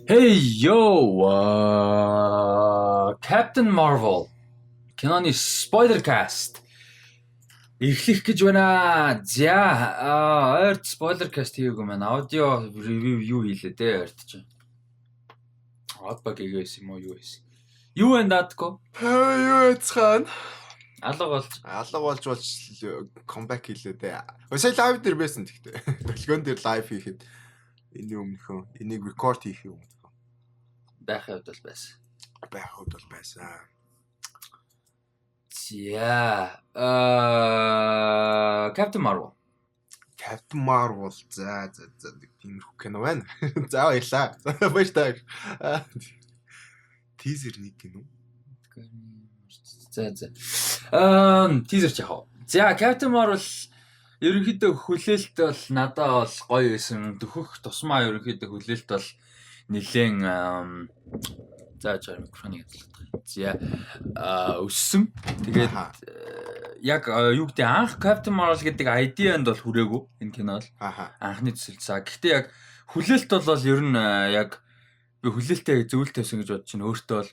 Hey yo, Captain Marvel киноны spoiler cast эхлэх гэж байна. За, ойрт spoiler cast хийгээгүй маань аудио review юу хийлээ те ойрт чинь. Одбаг гээсэн юм уу, юу байсан? Юу вэ, Датко? Юу яцхан? Алга болж. Алга болж comeback хийлээ дээ. Сая live дээр байсан тэгтээ. Долгион дээр live хийхэд энэний өмнөхөн энийг record хийх юм. Байхын хувьд бол байсан. Байх хувьд бол байсан. За, Captain Marvel. Captain Marvel, за, нэг тиймэрхүү кино байна. За, баярлаа. Баяр та. Teaser нэг гинүү. За. Teaser ч яах вэ? За, Captain Marvel ерөнхийдөө хүлээлт бол надад бол гоё байсан. Дөхөх тусмаа ерөнхийдөө хүлээлт бол нэлээд, за, жаа, микрофоныг ядуулах. За, өссөн. Тэгээд яг юу гэдэг, анх Captain Marvel гэдэг idea-нд бол хүрээгүй энэ кино бол. Анхны төсөл. За, гэхдээ яг хүлээлт бол ер нь яг би хүлээлтээ зөвлөлт тавьсан гэж бодож байна. Өөртөө бол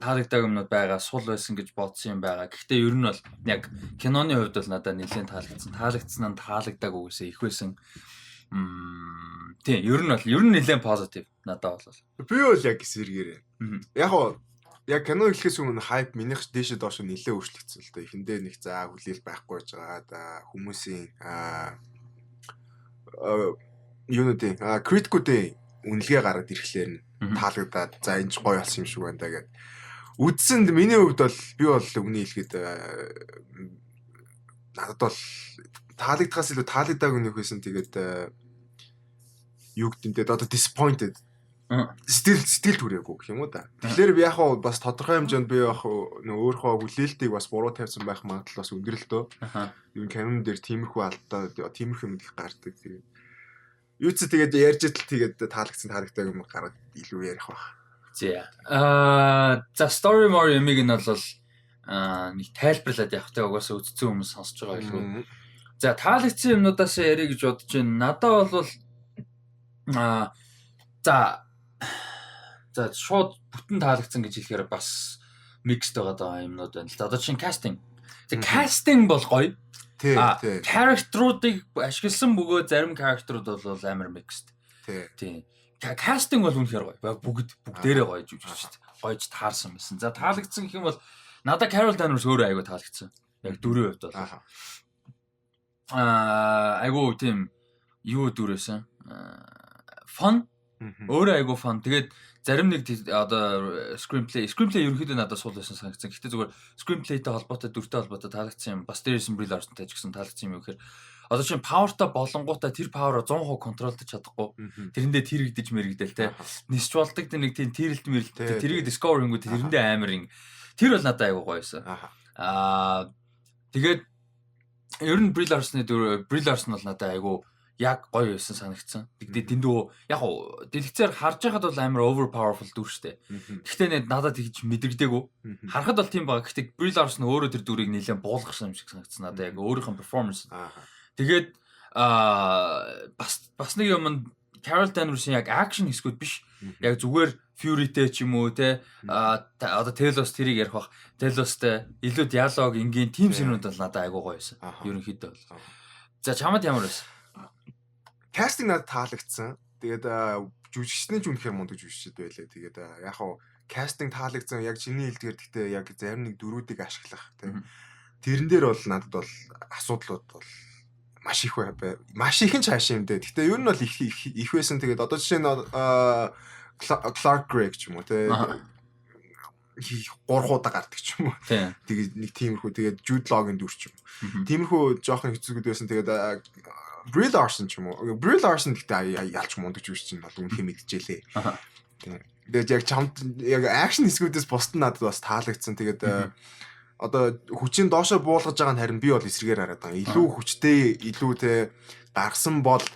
таалагддаг юмнууд байгаа, сул байсан гэж бодсон юм байгаа. Гэхдээ ер нь бол яг киноны хувьд бол надад нэлээд таалагдсан. Таалагдсан нь таалагдаагүй гэсэн их байсан. Тийм, ер нь бол ер нь нэлээд positive надад бол. Би бол яг эсэргээрээ. Яг гоо яг кино эхлэхээс өмнө hype минийх дээшээ доош нэлээд өөрчлөгдсөн л дээ. Эхэндээ нэг за хүлээл байхгүй байж байгаа. Да хүмүүсийн юунуудын critic-үүдийн үнэлгээ гараад ирэхлээр нь таалагдаад, за, энэ ч гоё болсон юм шиг байна да гэд. Үдсэнд миний хувьд бол би бол үний хэлэхэд надад бол таалагдахаас илүү таалагдаагүй нөх байсан. Тэгээд юу гэдэг нь те, одоо disappointed, сэтгэл түрээгүй гэх юм уу да. Тэгэхээр би яг хаа бас тодорхой хэмжээнд би яг нөө өөрийнхөө хүлээлтийг бас буруу тавьсан байх магадлал бас өндөр л дөө. Ер нь кинон дээр тиймэрхүү алдаа, тиймэрхүү юм их гардаг. Тэгээд юу ч тэгээд ярьж идэл, тэгээд таалагдсан, таалагдаагүй юм гараад илүү ярих байх. За. За, story more юмыг нь бол нэг тайлбарлаад явах те, угаасаа үзсэн хүмүүс сонсож байгаа байлгүй. За, таалагдсан юмнуудаас ярих гэж бодож байна. Надад бол за, шууд бүтэн таалагдсан гэж хэлэхээр бас mixed байгаа юмнууд байна л да. Одоо чинь casting. За, casting бол гоё. Тий. Character-уудыг ашигласан бөгөөд зарим character-ууд бол амар mixed. Тий. Casting бол үнэхээр гоё. Бүгд бүгдээрээ гоё жүжигч. Гоёж таарсан байсан. За, таалагдсан гэх юм бол надад Carol Danvers өөрөө айгүй таалагдсан. Яг дүрийн хувьд бол. Айгүй тийм юу дүр байсан. Fun. Өөрөө айгүй fun. Тэгээд зарим нэг одоо screenplay ерөнхийдөө надад сул байсан санагдсан. Гэхдээ зүгээр screenplay-тэй холбоотой, дүртэй холбоотой таалагдсан юм. Бас дээрээс нь Brie Larson-тай ч гэсэн таалагдсан юм юу гэхээр одоо чинь power-тай болонгуудаа тэр power-а 100% control-дож чадахгүй. Тэрэндээ тэрэгдэж мэрэгдэл те. Нисч болдог нэг тийм тэрэлт мэрэлт тэрийг discover хийнгүүт тэрэндээ амар ин тэр бол надад айгүй гоё байсан. Тэгээд ер нь Brie Larson-ы дүр, Brie Larson бол надад айгүй яг гоё байсан санагдсан. Тэгдээ дэндүү яг дэлгэцээр харж байхад бол амар over powerful дүр штэ. Гэхдээ нэ надад тэгж мэдрэгдээгүй. Харахад бол тийм байгаа. Гэхдээ Brie Larson өөрөө тэр дүрийг нэлээд буулгасан юм шиг санагдсан надад, яг өөрийнх нь performance. Тэгээд бас нэг юм, Carol Danvers-ийн яг action хэсгүүд биш. Яг зүгээр Fury-тэй ч юм уу те, одоо Talos тэрийг ярих бах. Talos-тай илүү диалог, энгийн team scene-үүд бол надад айгуу гоё байсан. Ерөнхийдөө бол. За, чамд ямар байсан? Casting надад таалагдсан. Тэгээд жүжигчний ч үнэхээр мундаг жүжигчд байлаа. Тэгээд яг хав casting таалагдсан. Яг чиний хэлдгээр, гэхдээ яг зарим нэг дүрүүдийг ашиглах тийм. Тэрэн дээр бол надад бол асуудлууд бол маш их бай. Маш их нь цааш юм дээ. Гэхдээ ер нь бол их их байсан. Тэгээд одоо жишээ нь Clark Gregg ч юм уу те, гурван удаа гардаг ч юм уу. Тэгээд нэг тиймэрхүү, тэгээд Jude Law-гийн дүр ч юм уу. Тиймэрхүү жоохон хэцүүгүүд байсан. Тэгээд Brie Larson ч юм уу. Brie Larson гэхдээ ялч мундаг жүжигч чинь бол үнэхээр мэдчихэлээ. Тийм. Тэгээд яг чамд яг action хэсгүүдээс бусд нь надад бас таалагдсан. Тэгээд одоо хүчин доошо буулгаж байгаа нь харин би бол эсрэгээр хараад байгаа. Илүү хүчтэй, илүү те гаргасан бол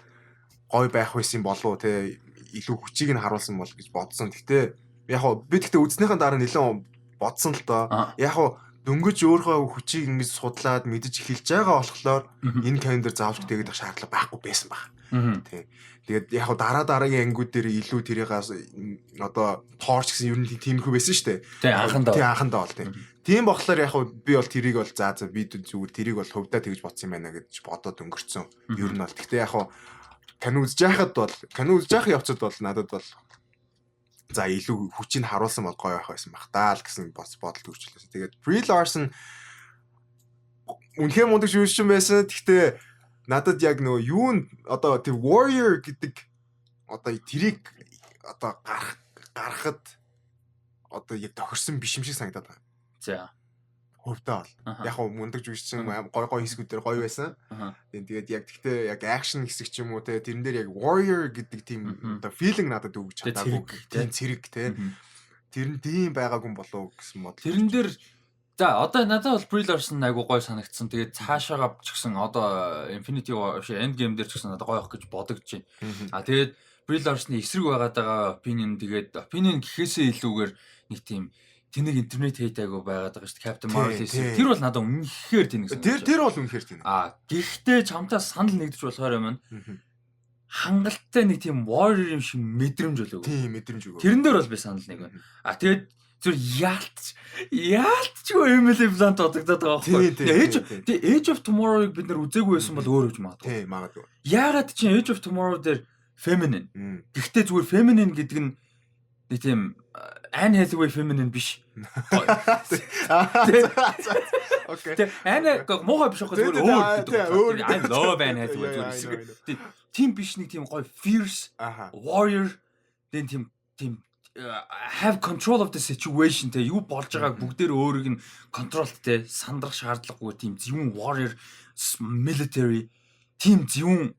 гой байх байсан болов те, илүү хүчийг нь харуулсан бол гэж бодсон. Гэхдээ яг хоо би гэхдээ үзснийхэн дараа нэлээд бодсон л доо. Яг хоо дөнгөж өөрийнхөө хүчийг ингэж судлаад мэдэж эхэлж байгаа болохоор энэ кинон дээр заавал тэгээд шаардлага байхгүй байсан баг. Тий. Тэгээд яг дараа дараагийн ангиуд дээр илүү тэрийг одоо Thor ч гэсэн ер нь тиймэрхүү байсан шүү дээ. Тий, анхандаа. Тий, анхандаа бол тий. Тийм болохоор яг би бол тэрийг бол за за би зүгээр тэрийг бол хөвдөө тэгж бодсон юм байна гэж бодоод өнгөрцөн. Ер нь бол гэхдээ яг кино үзэж байхад бол, кино үзэж байхын явцад бол надад бол за илүү хүчийг харуулсан бол гоё байх байсан бах таа л гэсэн бас бодол төрчлээ. Тэгээд Brie Larson үнэхээр мундаг жүжигчин байсан. Гэхдээ надад яг нөгөө юу н одоо тэр warrior гэдэг одоо тэрийг одоо гарах гарахад одоо яг тохирсон биш юм шиг санагдаад байна. Хувьдаа бол. Яг гоо мундаг жүжигчин, гой гой хэсгүүд дээр гоё байсан. Тэгээд яг гэхдээ яг action хэсэг ч юм уу те, тэрэн дээр яг warrior гэдэг тийм одоо feeling надад өгч чадаагүй. Тийм, цэрэг те. Тэр нь тийм байгаагүй болов гэсэн бодол. Тэрэн дээр за одоо надад бол Brie Larson айгу гоё санагдсан. Тэгээд цаашаага ч гэсэн одоо Infinity War биш, Endgame дээр ч гэсэн надад гоё ах гэж бодогдож байна. А тэгээд Brie Larson-ы эсрэг байгаад байгаа opinion, тэгээд opinion гэхээсээ илүүгээр нэг тийм тэнэг интернет hate айгу байгаад байгаа шүү дээ. Captain Marvel эсрэг. Тэр бол надад үнэхээр тэнэг санагдаж. Тэр бол үнэхээр тэнэг. А гэхдээ чамтай санал нэгдэж болохоор юм. Хангалттай нэг тийм warrior юм шиг мэдрэмж болов. Тийм, мэдрэмж өгөө. Тэрэн дээр бол би санал нэг байна. А тэгээд зүр яалтч яалтчгүй Emily Blunt бодогдоод байгаа байхгүй. Age of Tomorrow-ыг бид нар үзээгүй байсан бол өөр гэж магадгүй. Тийм, магадгүй. Яагаад чи Edge of Tomorrow дээр feminine. Гэхдээ зүгээр feminine гэдэг нь нэг тийм Anne Hathaway feminine биш. Окей. Тэ, Anne муухай биш байхгүй, зүгээр өөр гэдэг. I love Anne Hathaway, зүгээр. Тийм биш, нэг тийм гоё fierce warrior, тийм тийм have control of the situation те, юу болж байгааг бүгдээр өөрийг нь control те, сандрах шаардлагагүй тийм зөвүүн warrior, military тийм зөвүүн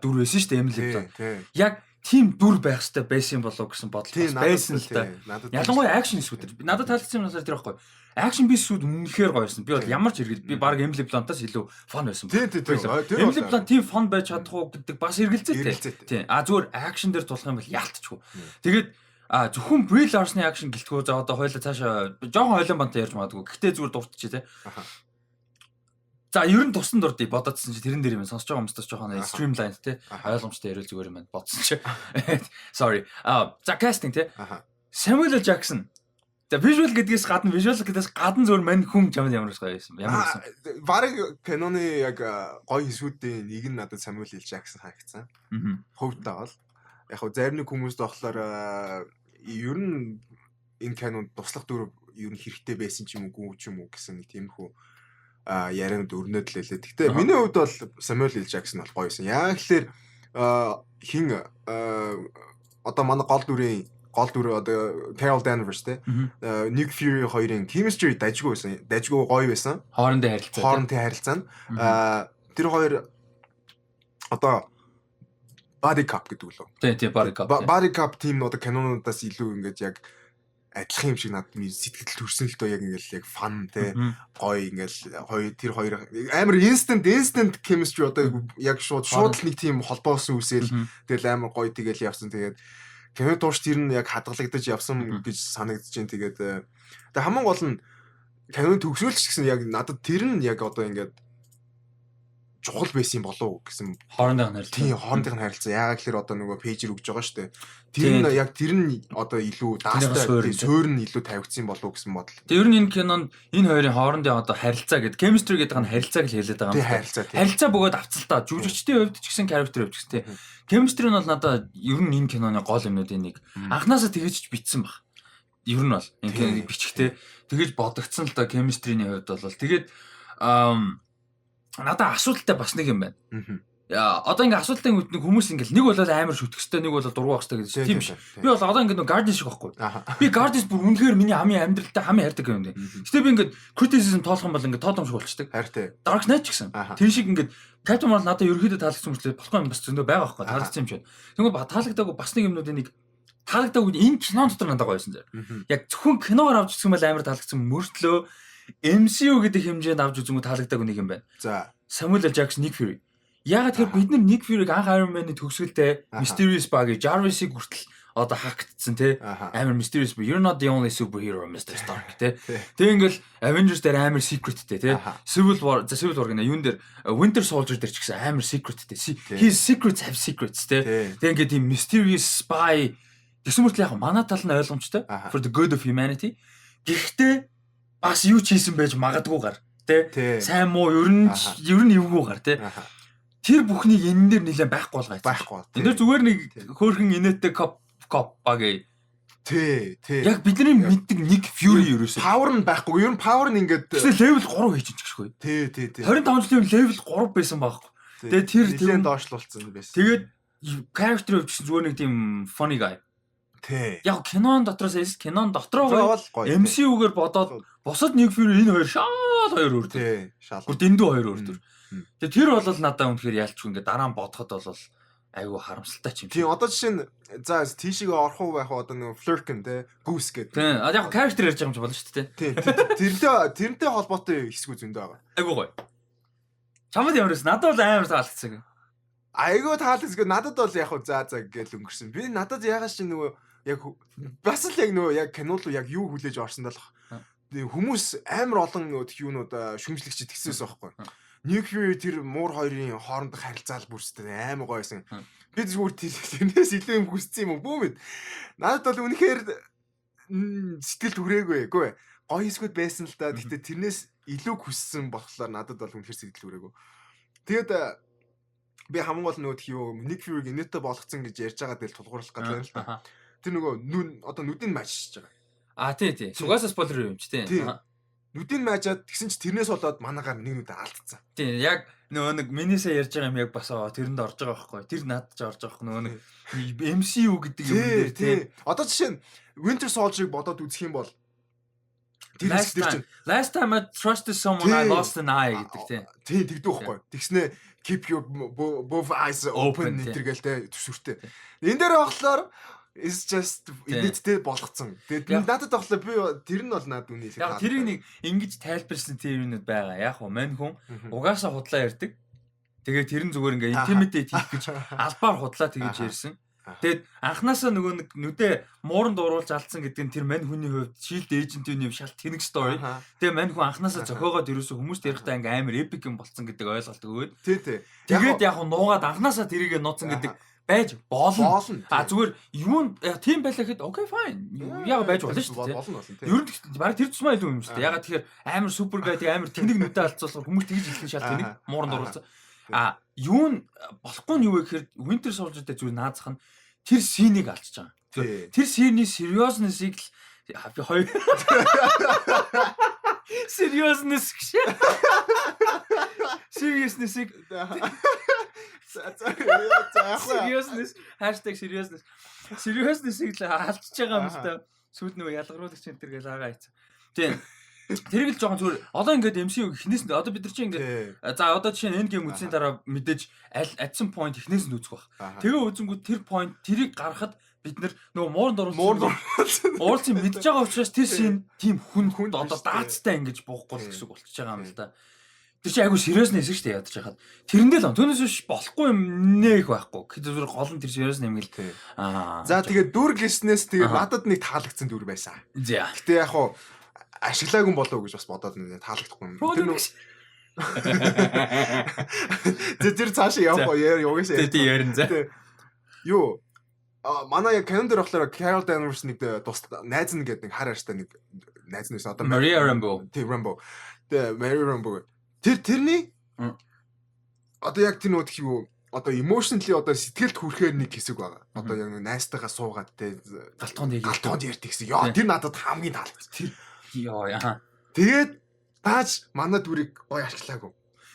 дүр байсан шүү дээ Emily Blunt. Яг тийм дүр байх хэрэгтэй байсан болов гэсэн бодол бас байсан л да. Ялангуяа action хэсгүүд. Надад таалагдсан юм болохоор тэр байхгүй. Action биесүүд үнэхээр гоё байсан. Би бол ямар ч хэрэгэл би баг Emily Blunt-аас илүү fun байсан. Тийм. Emily Blunt тийм fun байж чадах уу гэдэг бас эргэлзээтэй. Тийм. А зүгээр action дээр тулах юм бол яалтчгүй. Тэгээд зөвхөн Brie Larson-ы action гэлтгүү, за одоо хоёлаа цаашаа жоохон хойлон бантай ярьж магадгүй. Гэхдээ зүгээр дуртчих те. За, ер нь тусан дурдъя, бодоодсэн чи тэрэн дээр юм сонсож байгаа хүмүүстээс жоохон streamline те, ойлгомжтой яриул зүгээр юм байна бодсон чи. Sorry. За, casting те. Samuel L. Jackson. За, visual гэдгээс гадна, visual гэдгээс гадна зүгээр мань хүн чамд ямар гоё байсан? Ямар байсан? Бараг киноны яг гоё хэсгүүдийн нэг нь надад Samuel L. Jackson харагдсан. Хувьдаа бол яг хав зарим нэг хүмүүст болохоор ер нь энэ кинонд туслах дүр ер нь хэрэгтэй байсан ч юм уу, ч юм уу гэсэн нэг тиймэрхүү яриануд өрнөд л лээ. Гэхдээ миний хувьд бол Samuel L. Jackson бол гоё байсан. Яг тэгэхээр хин одоо манай гол дүрийн, гол дүр одоо Carol Danvers те, Nick Fury хоёрын chemistry дажгүй байсан. Дажгүй гоё байсан. Хоорондын харилцаа. Хоорондын харилцаа нь тэр хоёр одоо buddy cop гэдэг лөө. Тийм, buddy cop. Buddy cop team одоо кинонуудаас илүү ингээд яг адилхан юм шиг надад сэтгэл төрсөн л дөө, яг ингээл яг fun те, гоё ингээл хоёр, тэр хоёр амар instant chemistry, одоо яг шууд шууд л нэг тийм холбоосон үсэл, тэгэл амар гоё тэгэл явсан. Тэгээд кино турш тэр нь яг хадгалагдаж явсан гэж санагдаж байна. Тэгээд тэгээ хамгийн гол нь киноны төгсгөл ч гэсэн яг надад тэр нь яг одоо ингээд чухал байсан юм болов уу гэсэн. Хоорондын харилцаа. Тийм, хоорондын харилцаа. Яагаад гэхээр одоо нөгөө пейжер өгж байгаа шүү дээ. Тэр нь яг тэр нь одоо илүү даастай, суурь нь илүү тавигдсан болов уу гэсэн бодол. Тэр ер нь энэ кинонд энэ хоёрын хоорондын одоо харилцаа гэдэг, chemistry гэдэг нь харилцааг л хэлээд байгаа юм. Тийм, харилцаа. Тийм. Харилцаа бөгөөд авцалтаа. Жүжигчдийн хувьд ч гэсэн, character хувьд ч гэсэн тийм. Chemistry нь бол надад ер нь энэ киноны гол юмнуудын нэг. Анхнаасаа тэгэж ч битсэн баг. Ер нь бол энэ киног бичихтэй тэгэж бодогдсон л да, chemistry-ний хувьд бол. Тэгээд надад асуудалтай бас нэг юм байна. Яа, одоо ингээ асуудалтай нэг хүмүүс ингээл нэг бол амар шүтгэстэй, нэг бол дургу байх хэрэгтэй гэдэг тийм биш. Би бол одоо ингээ нэг Guardians шиг байхгүй. Би Guardians бүр үнэхээр миний хамгийн амьдралтай хамгийн хайртай юм. Гэтэ би ингээ criticism тоолох юм бол ингээ тоодом шиг болчдөг. Хайртай. Dark Knight ч гэсэн. Тэр шиг ингээ Captain Marvel надад ерөөхдөө таалагдсан мөртлөө болохгүй юм бас зөндөө байгаа байхгүй, таалагдсан юм чинь. Тэгвэл таалагдаагүй бас нэг юмнуудын нэг, таалагдаагүй энэ кинон дотор надад гоё байсан зэ. Яг зөвхөн киногоор авч үзсэн бол амар таалагдсан мөртлөө MCU гэдэг хэмжээнд авч үзэнгүү таалагдаагүй нэг юм байна. Samuel L. Jackson, Nick Fury. Яагаад тэгэхээр бид нар Nick Fury-г анх Iron Man-ы төгсгөлдөө Mysterious Bug Jarvis-ыг хүртэл одоо hack-тсан те, амар mysterious, "You're not the only superhero, Mr. Stark" те. Тэг ингээл Avengers дээр амар secret-тэй те. Civil War, за, Civil War гэнэ, юун дээр, Winter Soldier дээр ч гэсэн амар secret-тэй. His secrets have secrets те. Тэг ингээд тийм mysterious spy тэгсэн мөртлөө яг манай тал нь ойлгомжтой. For the good of humanity. Гэхдээ бас юу ч хийсэн байж магадгүйгээр те. Сайн муу ер нь эвгүйгээр те. Тэр бүхнийг энэ дээр нэлээд байхгүй болгоо. Байхгүй. Энэ дээр зүгээр нэг хөөхөн инээдтэй cop баг. Тий, тий. Яг бидний мэддэг нэг Fury ерөөсөө. Power нь байхгүй. Ер нь power нь ингээд Тэгэхээр level 3 хийж чигшгүй. Тий, тий, тий. 25 жилийн level 3 байсан байхгүй. Тэгээд тэр тэр доошлуулсан байсан. Тэгээд character хувьд зүгээр нэг тийм funny guy. Яг кинон дотроос эс кинон дотроо гоё. MCU-гээр бодоод бусад нэг Fury, энэ хоёр шал хоёр өөр төр. Тий, шал. Бүр дэндүү хоёр өөр төр. Тэгээ тэр бол надад үнэхээр ялчгүй ингээд дараа нь бодоход бол айгүй харамсалтай ч юм. Тийм, одоо жишээ нь, за, тийшээгээ орох уу байх уу, одоо нөгөө Flerken те, Goose гэдэг. Тийм. А яг character ярьж байгаа юм чи болно шүү дээ. Тийм. Тэрнтэй холбоотой хэсгүү зөндөө байгаа. Айгүй гоё. Чамд ямар байсан? Надад бол амар таалагдсан. Айгүй таалагдсан. Надад бол яг за за гэж өнгөрсөн. Би надад ягаад чи нөгөө яг бас л яг нөгөө яг кино руу яг юу хүлээж орсон даа. Хүмүүс амар олон нөгөө юунууд шүмжлэгч тэгсээс байхгүй. Nick Fury тэр муур хоёрын хоорондох харилцаал бүрстэй амар гоёсэн. Би зүгээр тэрнээс илүү юм хүссэн юм уу? Бүү мэд. Надад бол үнэхээр сэтгэл түрээгүй. Үгүй ээ. Гоё хэсгүүд байсан л да. Гэтэ тэрнээс илүү хүссэн болохоор надад бол үнэхээр сэтгэл түрээгүй. Тэгээд би хамгийн гол нөгөө юу Nick Fury-г инээдтэй болгоцсон гэж ярьж байгаа дээр тулгуурлах гэдэг юм л та. Тэр нөгөө нүн одоо нүдийг маажиж байгаа. А тий, тий. Сугаасаа spoiler юм чи тий. Нүдийг маажаад тэгсэн чи тэрнээс болоод манагаар нэг нүдэ алдцсан. Тий, яг нөгөө нэг минийсээ ярьж байгаа юм яг бас тэрэнд орж байгаа байхгүй. Тэр над ч орж байгаа байхгүй, нөгөө нэг MCU гэдэг юм дээр тий. Одоо жишээ нь Winter Soldier-ыг бодоод үзэх юм бол тэр хэсэг чинь "Last time I trusted someone, I lost an eye" гэдэг тий. Тий, тэгдэг байхгүй. Тэгснэ "Keep your both eyes open" нэтэр гээл те, төсвөртэй. Энэ дээр болохоор is just инээдтэй болгоцсон. Тэгээд надад болохоор би тэр нь бол надад үнэ илүү. Яг тэрийг нэг ингэж тайлбарсан тийм юмнууд байгаа. Яг хөө мань хүн угаасаа худлаа ярьдаг. Тэгээд тэр нь зүгээр ингээ intimidate хийх гэж албаар худлаа тэгэж ярьсан. Тэгээд анханасаа нөгөө нэг нүдэ мууранд уруулж алдсан гэдэг нь тэр мань хүний хувьд Shield agent-ийн юм шал тэнэг story. Тэгээ мань хүн анханасаа зохиогоод ерөөсөө хүмүүст ярихдаа ингээ амар epic юм болцсон гэдэг ойлголт өгөөд. Тий, тий. Тэгээд яг нуугаад анханасаа тэрийгэ нууцсан гэдэг байж болно. А зүгээр юу тийм байлаа гэхэд okay, fine. Яг байж болно шүү дээ. Болно, болно. Ер нь баг тэр тусмаа илүү юм шүү дээ. Ягаад тэгэхээр амар super guy, тэг амар тэнэг нүдэ алдсан болохоор хүмүүс тэгж хэлсэн, шал тэнэг мууранд оруулсан. А юу н болохгүй нь юу вэ гэхээр Winter Soldier дээр зүгээр наазах нь тэр scene-ийг алдчихж байгаа. Тэр scene-ий seriousness-ыг л би хоёр seriousness гэж seriousness-ыг За за. Seriousness #seriousness seriousness-ыг л алдчихж байгаа юм л та. Сүйд нөгөө ялгаруулагч энэ төр гэж агаа хийцэн. Тийм. Тэрийг л жоохон зүгээр одоо ингээд MCU эхнээс нь одоо бид нар чинь ингээд за, одоо жишээ нь Endgame үзсний дараа мэдээж аль at some point эхнээс нь үзэх байх. Тэгээ үзэнгүүт тэр point тэрийг гаргахад бид нар нөгөө мууранд оруулсан уулзсан мэдж байгаа учраас тэр scene тийм хүн хүн одоо даацтай ингэж буухгүй л гэсэн үг болчихж байгаа юм л да. Тэр чинь айгу serious нэсэн шүү дээ ядаж хахад. Тэрэндээ л түүнээс биш болохгүй юм нэ их байхгүй. Гэхдээ зүгээр гол нь тэр serious юм гэл. Аа. За, тэгээд дүр гэснээс тэгээд надад нэг таалагдсан дүр байсан. За. Гэтэ яг хуу ашиглаагүй болов уу гэж бас бодоод нэг таалагдахгүй юм. Тэр нөө Тэр цаашаа явах уу угаасаа. Тий, ярин за. Юу а манай яг кинон дээр болохоор Carol Danvers нэг тус найз нь гэдэг нэг хар арьстай нэг найз нь байсан. Одоо Maria Rambeau. Тий, Rambeau. Тэгээ Maria Rambeau. Тэрний одоо яг тэр нөгөө юу одоо emotionally одоо сэтгэлд хүрэхээр нэг хэсэг байгаа. Одоо яг нэг найзтайгаа суугаад те галтгоонд яг галтгоонд ярьдаг хэсэг. Яа, тэр надад хамгийн таалагдсан. Тэр ёо яа. Тэгээд тааж манай дүрийг гоё ашиглаагүй.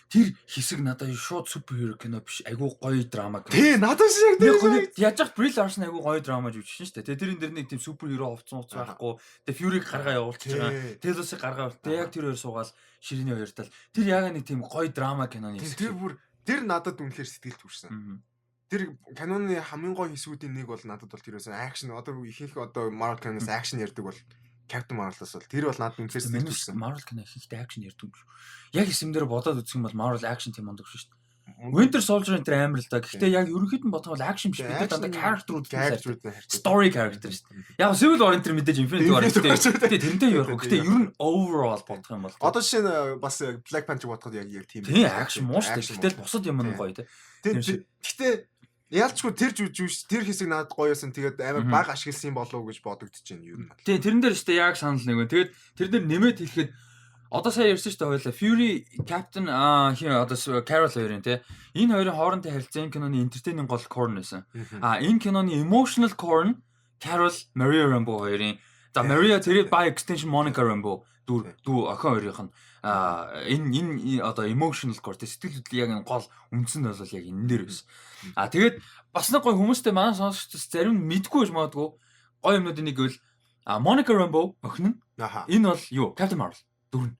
Тэр хэсэг надад шууд superhero кино биш, айгуу гоё драма кино. Тий, надад шиг яг тэр. Яаж яах Brie Larson айгуу гоё драма жүжигчин шүү дээ. Тэгээ тэр энэ дэр нэг тийм superhero хувцсан хуц байхгүй. Тэгээ Fury-г гаргаа явуулчихж байгаа. Talos-ыг гаргаа явуул. Тэгээ яг тэр хоёр суугаал ширээний хоёр тал. Тэр яг нэг тийм гоё драма киноны хэсэг. Тэр бүр тэр надад үнэхээр сэтгэл төрсөн. Тэр киноны хамгийн гоё хэсгүүдийн нэг бол надад бол тэр байсан. Action одоо ихэнх одоо Marvel киноос action ярьдаг бол Captain Marvel-аас бол тэр бол надад үнэхээр сэтгэл төрсөн. Marvel кино ихэнхдээ action ярьдаг юм шүү. Яг хэсэм дээр бодоод үзэх юм бол Marvel action тийм мундаг шүү дээ. Winter Soldier энэ тэр амар л да. Гэхдээ яг ерөнхийд нь бодох бол action биш. Бид нар дандаа character-ууд story character шүү дээ. Яг Civil War энэ тэр мэдээж Infinity War гэдэг. Тэрнтэй юу ярих. Гэхдээ ер нь overall бодох юм бол одоо жишээ нь бас Black Panther бодоход яг тийм. Тийм, action муу шүү дээ. Гэтэл бусад юм нь гоё те. Тийм. Гэхдээ ялчгүй тэр жүжиг, тэр хэсэг надад гоё байсан. Тэгээд амар баг ашигласан болов уу гэж бодогдож байна ер нь. Тийм, тэрэн дээр шүү дээ яг санал нэг байна. Тэгээд тэр дээр нэмээд хэлэхэд одоо сая ярьсан шүү дээ хоёлаа. Fury, Captain хин одоо Carol хоёрын те. Энэ хоёрын хоорондын харилцаа энэ киноны entertaining гол core нь байсан. Энэ киноны emotional core нь Carol, Maria Rambeau хоёрын. За, Maria, тэр by extension Monica Rambeau дүү дүү охин хоёрын нь энэ одоо emotional core те, сэтгэл хөдлөл яг энэ гол үндсэн нь бол яг энэ дээр байсан. Тэгээд бас нэг гой хүмүүстэй, манай сонсогчдос зарим нь мэдгүй байж магадгүй, гоё юмнуудын нэг гэвэл Monica Rambeau охин нь энэ бол юу, Captain Marvel дүр нь.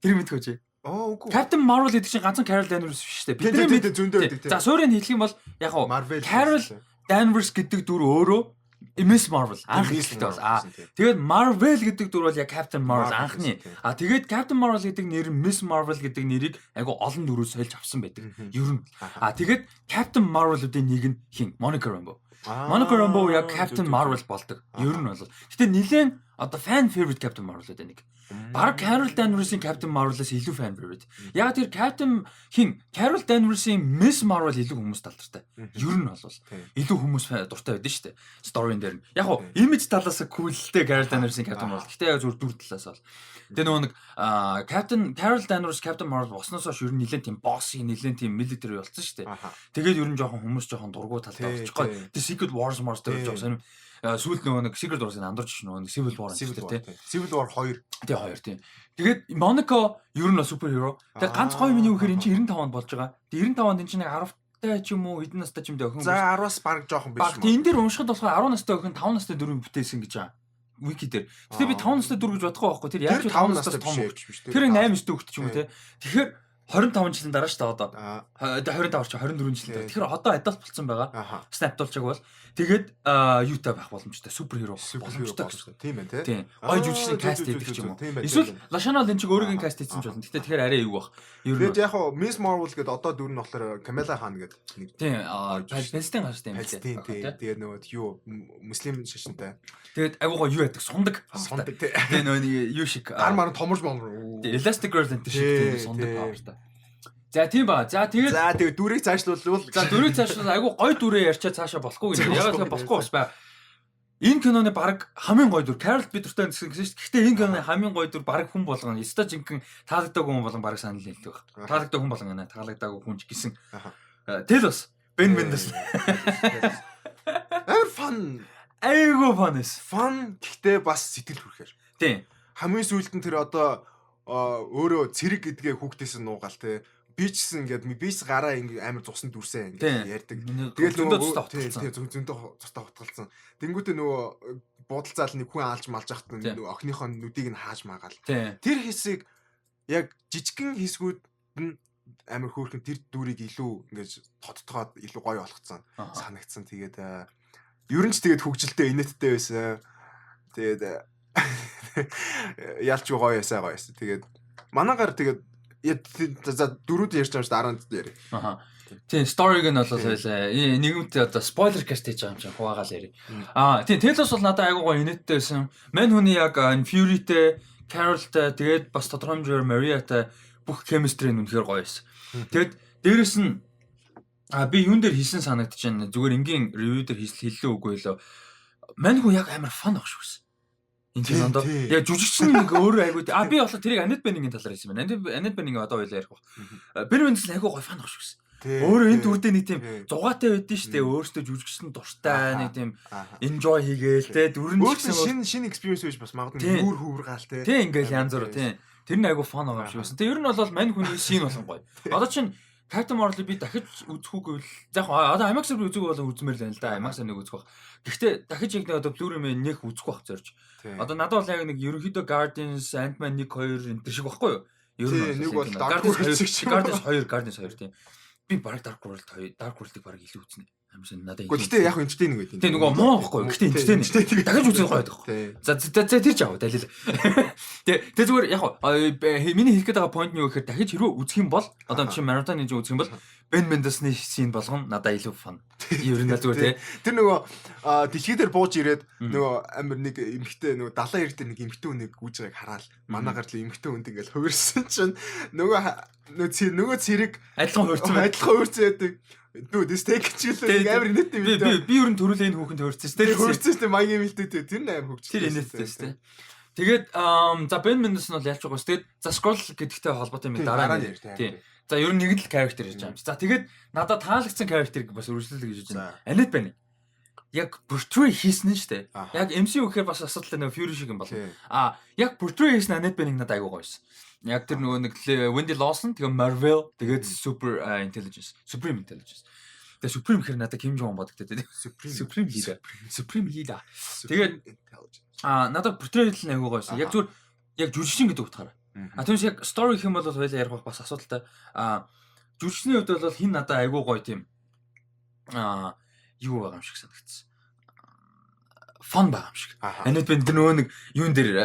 Тэр мэдгүй чи. Аа, үгүй. Captain Marvel гэдэг чинь ганцхан Carol Danvers биш шүү дээ. Бидний мэд зөндөө байдаг тийм. За, суурийг хэлэх юм бол яг хуу Carol Danvers гэдэг дүр өөрөө Miss Marvel анх хэлэхдээ бол тэгээд Marvel гэдэг дүр бол яг Captain Marvel анхны. Тэгээд Captain Marvel гэдэг нэр, Miss Marvel гэдэг нэрийг айгу олон дүрүүд сольж авсан байдаг. Ер нь. Тэгээд Captain Marvel-уудын нэг нь хин Monica Rambeau. Monica Rambeau яг Captain Marvel болдог. Ер нь бол. Гэтэ нилээн одоо fan favorite Captain Marvel-уудын нэг. Бараг Carol Danvers-ийн Captain Marvel-аас илүү fan favorite. Яг тэр Captain хин Carol Danvers-ийн Miss Marvel илүү хүмүүс талдартай. Ер нь бол илүү хүмүүс дуртай байдсан шүү дээ. Story-н дээр нь. Яг хуу image талаас cool тэй Carol Danvers-ийн Captain Marvel. Гэтэ яг зүгээр дүр талаас бол. Тэгээ нөгөө нэг Captain Carol Danvers Captain Marvel болсноос хойш ер нь нэлээд тийм bossy, нэлээд тийм military болсон шүү дээ. Тэгээд ер нь жоохон хүмүүс жоохон дургу талдаа болчихгоо. Тэгээ Secret Wars Mars дээр жоохон сонир сүүлд нөгөө нэг Secret Wars-ыг андуурч нөгөө нэг Civil War энэ тий. Civil War 2. Тий, 2 тий. Тэгээд Monica ер нь superhero. Тэгээд ганц гоё миний үхээр энэ чинь 95 онд болж байгаа. Тэгээд 95 онд энэ чинь нэг 10 тай ч юм уу хэдэн настай ч юм дэ охин. За, 10-аас баг жоохон биш. Баг энэ дээр уншихад болохоор 10 настай охин 5 настай дөрөв бүтээсэн гэж байгаа. Wiki дээр. Гэтэ би 5 настай дүр гэж бодохгүй байхгүй. Тэр яаж 5 настай том биш. Тэр 8 9 хүүхэд ч юм уу те. Тэгэхээр 25 жилийн дараа шүү дээ одоо. 25 ч 24 жилийн дараа. Тэгэхээр одоо adult болсон байгаа. Snap дуулчааг бол тэгээд юутай байх боломжтой. Superhero боломжтой гэсэн. Тийм байна те. Тийм. Гой жүжигчний cast хийдэг ч юм уу. Эсвэл Lashana Lynch өөрийн cast хийсэн ч болно. Гэтэ тэгэхээр арай юу бах. Тэгээд яг хуу Miss Marvel гэдэг одоо дүр нь болохоор Kamala Khan гэдэг нэг. Тийм. Палестин гарчтай юм лээ. Тийм. Тэгээд нөгөө юу муслим шашинтай. Тэгээд айгуу гоо юу яадаг, сундаг. Сундаг тий. Тэгээд нөгөө нэг юу шиг гар мар томорж момор. Elastic Girl энэ шиг тийм сундаг power тай. За, тийм ба. За, тэгээд За, тэгээд дүрийг цаашлуулвал За, дүрийг цаашлуул айгуу гой дүрээ ярьчаа цаашаа болохгүй гэнэ. Яг л болохгүй бас бай. Энэ киноны баг хамгийн гой дүр Carol би дуртай гэсэн шүү дээ. Гэхдээ энэ киноны хамгийн гой дүр баг хүн болгоно. Ёстой жинхэнэ таалагдаагүй хүн болон баг санал нийлдэг баг. Таалагдаагүй хүн болгоно гэнэ. Таалагдаагүй хүн ч гэсэн. Тэл бас Бен Мендес. Амар fun. Айгуу fun эс. Fun гэхдээ бас сэтгэл хөрэхээр. Тийм. Хамгийн сүүлд нь тэр одоо өөрөө цэрэг гэдгээ хүүхдээс нь нуугаал те, би ч гэсэн ингээд би ч гараа ингээ амар цусан дүрсээ ингээд ярьдаг. Тэгэл нөгөө тийм зөндөө цустай хутгалцсан. Тэнгүүтээ нөгөө буудалцаал нэг хүн аалж малж хахад нөгөө охиныхоо нүдийг нь хааж магаал. Тэр хэсэг яг жижигхэн хэсгүүд нь амар хөөрхөн, тэр дүрийг илүү ингээд тодтогоод илүү гоё болгоцсон санагдсан. Тэгээд ер нь ч тэгээд хөгжилтэй, инээдтэй байсан. Тэгээд ялч гоё байсан, гоё байсан. Тэгээд манаагаар тэгээд за дөрүүд ярьж байгаа шүү дээ, 10 яри. Аха. Тийм, story-г нь бол байлаа. Нэгүнтэй одоо spoiler cast хийж байгаа юм чинь хуваагаал яри. Тийм, Telos бол надад айгуу гоё инээдтэй байсан. Мань хүний яг Fury-тэй, Carol-тай, тэгээд бас тодорхой хэмжээгээр Maria-тай бүх chemistry нь үнэхээр гоё байсан. Тэгээд дээрэс нь би юун дээр хийсэн санагдаж байна. Зүгээр энгийн review дээр хэллээ үгүй лөө. Мань хүн яг амар fun ах шүү. Энэ кинонд яг жүжигчин нэг өөрөө айгуу би болохоор тэрийг Annette Bening-ийн талаар хэлсэн байна. Annette Bening одоо хоёлаа ярих баг. Ben Mendelsohn айгуу гоё fun ах шүү. Өөрөө энэ дүрдээ нэг тийм зугаатай байдэн штэ, өөртөө жүжигчсэн дуртай, нэг тийм enjoy хийгээл те, дүр нь ч гэсэн шинэ шинэ experience байж бас магадгүй, нүүр хүүргаал те. Тийм, ингээл янз бүр тийм. Тэр нь айгуу fun байгаа юм шиг байсан. Тэгээ ер нь бол мань хүний scene болгон гоё. Одоо чинь Captain Marvel би дахиж үзэх үгүй бол за яг одоо IMAX-аар би үзег бол үзмээр л байна л да. IMAX-аар нэг үзэх баг. Гэхдээ дахиж яг нэг одоо Blu-ray нэх үзэх байх зорж. Одоо надад бол яг нэг ерөнхийдөө Guardians, Ant-Man 1 2 энэ төр шиг баггүй юу? Ер нь нэг бол Dark World, Guardians 2, Guardians 2 тийм. Би баг Dark World 2, Dark World-ыг баг илүү үзнэ. Амар надад. Гэхдээ яг entertaining байт. Тийм, нөгөө муу байхгүй юу? Гэхдээ entertaining. Дахиж үзэх гоё байхгүй. За за за, тэр ч яав далил. Тэ зүгээр яг миний хэлэх гээд байгаа point нь юу гэхээр дахиж хэрвээ үзэх юм бол одоо чинь marathon хийж үзэх юм бол Бен Мендelsны scene болгон надаа илүү fun. Ер нь л зүгээр тий. Тэр нөгөө дэлхий дээр бууж ирээд нөгөө амир нэг эмхтэй, нөгөө далайн эрэг дээр нэг эмхтэй хүнийг гүйж байгааг хараал манаагаар л эмхтэй хүнд ингээл хувирсан чинь нөгөө цэрэг адилхан хувирсан. Адилхан хувирсан байдаг. Дүү this take ч гэлээ нэг амар инээдтэй юм. Би ер нь төрүүлээ энэ хүүхэнд хувирсан шүү дээ. Хувирсан шүү дээ, маягийн мэлтэй, тэр нь амар хөгжсөн. Тэр инээдтэй шүү дээ. Тэгээд за, Бен Мендelsн бол ялч байгаа шүү. Тэгээд за, Skrull гэдэгтэй холбоотой юм дараа нь. Тийм. За, ер нь нэг л character ярьж байгаа юм чи. За, тэгээд надад таалагдсан character бас үргэлжлүүлээ гэж бодож байна. Анет Беннинг. Яг portray хийсэн нь шүү дээ. Яг MCU гэхээр бас асуудалтай нөгөө Fury шиг юм байна. А яг portray хийсэн Анет Беннинг надад айгуу гоёсэн. Яг тэр нөгөө нэг Wendy Lawson, тэгээ Marvel, тэгээд Super Intelligence, Supreme Intelligence. Тэгээ Supreme гэхээр надад Kim Jong Un бодогдоод тийм. Supreme. Supreme Leader. Supreme Leader. Тэгээд надад portray нь айгуу гоёсэн. Яг зүгээр яг жүжигчин гэдэг утгаараа. А түүнээс яг story гэх юм бол хоёлаа ярих бас асуудалтай. А жүжигчний хувьд бол хин надад айгуу гоё тийм юу байгаа юм шиг санагдсан. Fun байгаа юм шиг. Анет би тэр нөгөө нэг юун дээр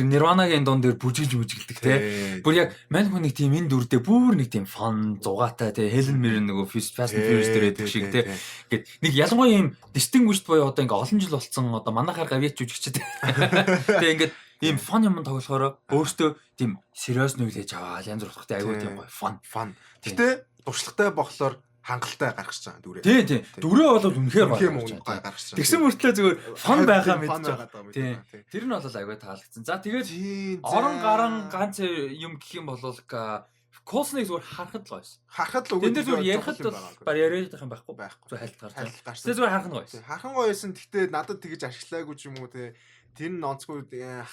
Nirvana-гийн дуун дээр бүжиглж бүжиглдэг те. Бүр яг мань хүн нэг тийм энэ дүрдээ бүр нэг тийм fun зугаатай те. Helen Mirren нөгөө Fast and Furious дээр байдаг шиг те. Ингээд нэг ялангуяа ийм distinguished буюу одоо ингээ олон жил болцсон, одоо манайхаар гавьяач жүжигчд. Тэгээ ингээд ийм fun юм тоглохоор өөртөө тийм serious нүглэж аваад янз бүр утгатай айгүй тийм гоё fun. Fun. Гэтэ туршлагатай болохоор хангалттай гаргаж байгаа дүрээ. Тийм. Дүрээ бол үнэхээр гоё гаргаж байгаа. Тэгсэн мөртлөө зүгээр fun байгаа мэдж байгаа. Тийм. Тэр нь бол айгүй таалагдсан. За, тэгээд орон гарan ганц юм гэх юм бол Coulson-ыг зүгээр харахад л гоёсэн. Харахад л үгүй. Тэн дээр зүгээр ярихад бол баг яриад байх юм байхгүй. Байхгүй. Зүгээр хайлт гарч. Тэгээ зүгээр харах нь гоёсэн. Харах нь гоёсэн. Гэхдээ надад тэгэж ашиглаагүй ч юм уу те. Тэр нь онцгүй яах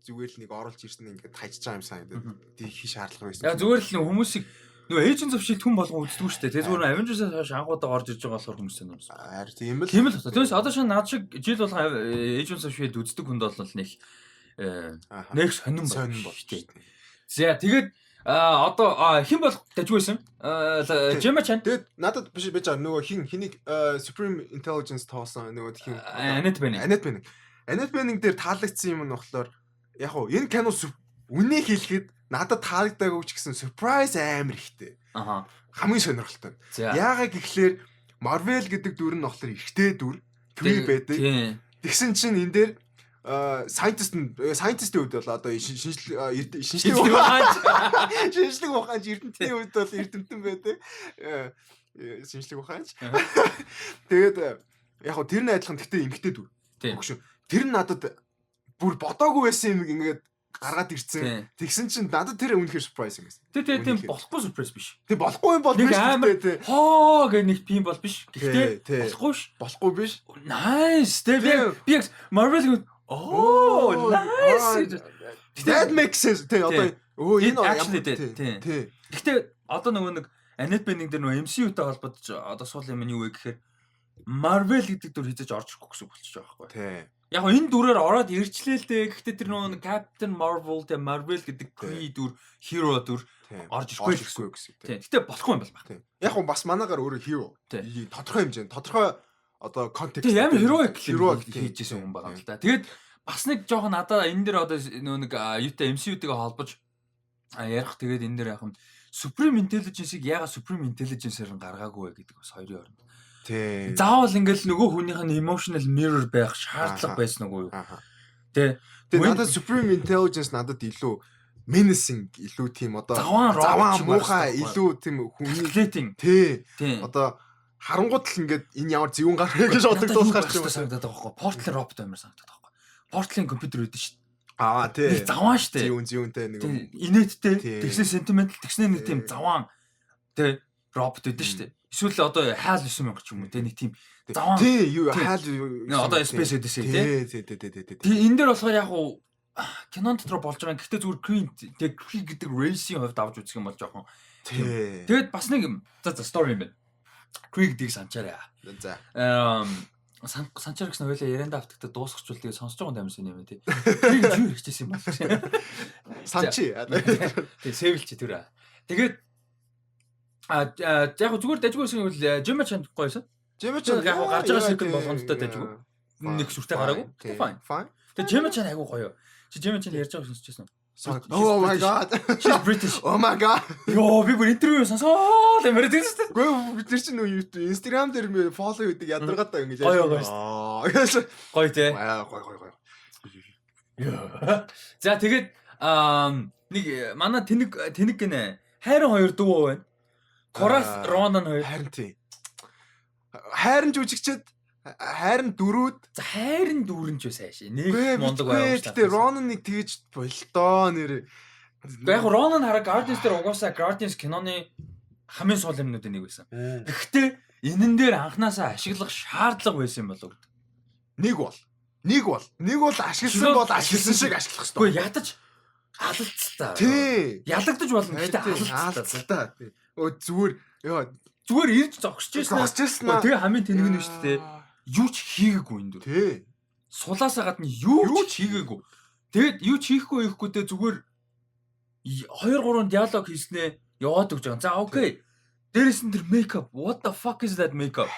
зүгээр л нэг оруулж ирсэн, ингээд хайчиж байгаа юм санагдаад. Тэг их шаардлага байсан. Яа, зүгээр л хүмүүсийг нөгөө Agents of Shield хүн болгон үздэг шүү дээ. Тэгээ зүгээр Avengers-аас хойш анхудаа орж ирж байгаа болохоор хүмүүс сонирхсон. Харин тийм л. Тийм л байна. Тэгээс одоо шинэ над шиг жил болгон Agents of Shield үздэг хүнд бол нэг нэг сонирн сонирн болж шүү дээ. За, тэгээд одоо хэн бол дажгүйсэн? Gemma Chan. Тэгээд надад биш байж байгаа нөгөө хин хэнийг Supreme Intelligence тоосон нөгөө хин Annette Bening. Annette Bening. Annette Bening дээр таалагдсан юм нь болохоор яг уу энэ кино үнийг хэлэхэд надад таалагдаагүй ч гэсэн surprise амар ихтэй. Хамгийн сонирхолтой. Яагаад гэхлээр Marvel гэдэг дүр нь болохоор эрэгтэй дүр, Kree байдаг. Тэгсэн чинь энэ дээр scientist scientist-ийн хувьд бол одоо шинжлэх шинжлэх ухаанч шинжлэх ухаанч, эрдэмтдийн хувьд бол эрдэмтэн байдаг. Шинжлэх ухаанч. Тэгээд яг хөө тэр нь адилхан, гэхдээ эмэгтэй дүр. Өгшөө. Тэр нь надад бүр бодоогүй байсан юм ингээд гаргаад ирсэн. Тэгсэн чинь надад тэр үнэхээр surprise юм байсан. Тэр тийм болохгүй surprise биш. Тэг болохгүй юм бол биш. Тий. Хоо гэх нэг тийм бол биш. Гэхдээ болохгүй ш. Болохгүй биш. Nice. Тэг би яг Marvel оо, nice. That makes sense. Тэг одоо өө энэ ямар тий. Гэхдээ одоо нөгөө нэг Annette Bening дээр нөгөө MCU-тай холбогдож одоо суул юм нь юу вэ гэхээр Marvel гэдэг дүр хизэж орж ирэхгүй гэсэн үг болчихж байгаа байхгүй. Тий. Яг энэ дүрээр ороод ирчлээ л дээ. Гэхдээ тэр нөгөө Captain Marvel тэ Marvel гэдэг Kree дүр, hero дүр орж ирэхгүй л гэсэн. Тийм. Гэхдээ болохгүй юм бол байна. Яг нь бас манаагаар өөрөө hero. Тодорхой хэмжээнд, тодорхой одоо контекст. Тийм, амар heroic heroic хийжсэн хүн байгаа л да. Тэгээд бас нэг жоохон надаа энэ дэр одоо нөгөө нэг юутай MCU-тэйгээ холбож ярих, тэгээд энэ дэр яг нь Supreme Intelligence-ыг яагаад Supreme Intelligence-ээр нь гаргаагүй вэ гэдэг бас хоёрын хооронд. Заавал ингээл нөгөө хүнийх нь emotional mirror байх шаардлага байсан уу юу? Тэ. Тэгээ надад Supreme Intelligence надад илүү menacing, илүү тийм одоо заваан муухай, илүү тийм хүний calculating. Тий. Одоо харангууд л ингээд энэ ямар зөвүүн гар вэ гэж бодогдуулахар ч юм санагдаад байгаа байхгүй. Portal robot амар санагдаад байгаа байхгүй. Portal-ын компьютер байдаг шүү дээ. Аа, тий. Нэг заваан шүү дээ. Зөвүүн зөвүүнтэй нэг инээдтэй, тэгсэн sentimental, тэгснэ нэг тийм заваан тий робот байдаг шүү дээ. Эсвэл одоо HAL 9000 ч юм уу те, нэг тийм заваан. Тий, юу HAL одоо Space Odyssey те. Тий, тий, тий, тий. Тий, энэ дээр болохоор яг уу кинон дотор болж байгаа. Гэхдээ зүгээр Kree тэг Kree гэдэг race-ийн хувьд авч үзэх юм бол жоохон. Тий. Тэгээд бас нэг юм. За, story юм байна. Kree гэдгийг санчаарай. За. Санчаар гэсэн хоёлаа яриандаа автагтаа дуусгачвал тэгээ сонсож байгаа юм амарсан юм тий. Kree гэж юу хэлчихсэн юм бол. Санчи. Тий, сэвэлч тэр. Тэгээд яг зүгээр дажгүй байсан бол Gemma Chan гоёсэн. Gemma Chan яг гарч байгаа секунд болгондтой дажгүй. Нэг сүртэй гараагүй. Fine. Fine. Тэгээ Gemma Chan айгу гоё. Чи Gemma Chan ярьж байгааг сонсчихсон уу? Oh my God. She's British. Oh my God. Йоо, би бүр интервью сонсоод амар тийм шүү дээ. Гэхдээ бид нар чинь нөө YouTube, Instagram дээр follow хийдэг, ядаргаатай ингэж. Гоё гоё. Аа. Гоё те. Аа, гоё гоё гоё. За, тэгээд нэг манай тэнэг тэнэг гинэ. Хайрын хоёр дүү байна. Корас, Ронан хоёр. Харин тий. Хайрын жүжигчд, хайрын дөрүүд. За, хайрын дүүрэн ч сайш. Нэг мундаг байгаа. Гэтэ Ронан нэг тэгэж болдоо нэр. Яг Ронан хараа, Guardians дээр угаасаа Guardians киноны хамгийн сул юмнуудын нэг байсан. Гэхдээ энэн дээр анханасаа ашиглах шаардлага байсан юм болов уу? Нэг бол ашигласан бол ашигласан шиг ашиглах хэрэгтэй. Үгүй, ядаж алалцтай. Ялагдаж болно. Гэхдээ алалцтай. Тий. Өө, зүгээр ёо. Зүгээр ирж зогсож байсан. Тэгээ хамгийн тэнэг нь шүү дээ. Юу ч хийгээгүй энэ дүр. Сулаасаа гадна юу ч хийгээгүй. Тэгээд юу ч хийхгүй хийхгүйдээ зүгээр 2 3 диалог хийснээ яваад өгч байгаа. За, okay. Дээрэс нь тэр makeup, what the fuck is that makeup?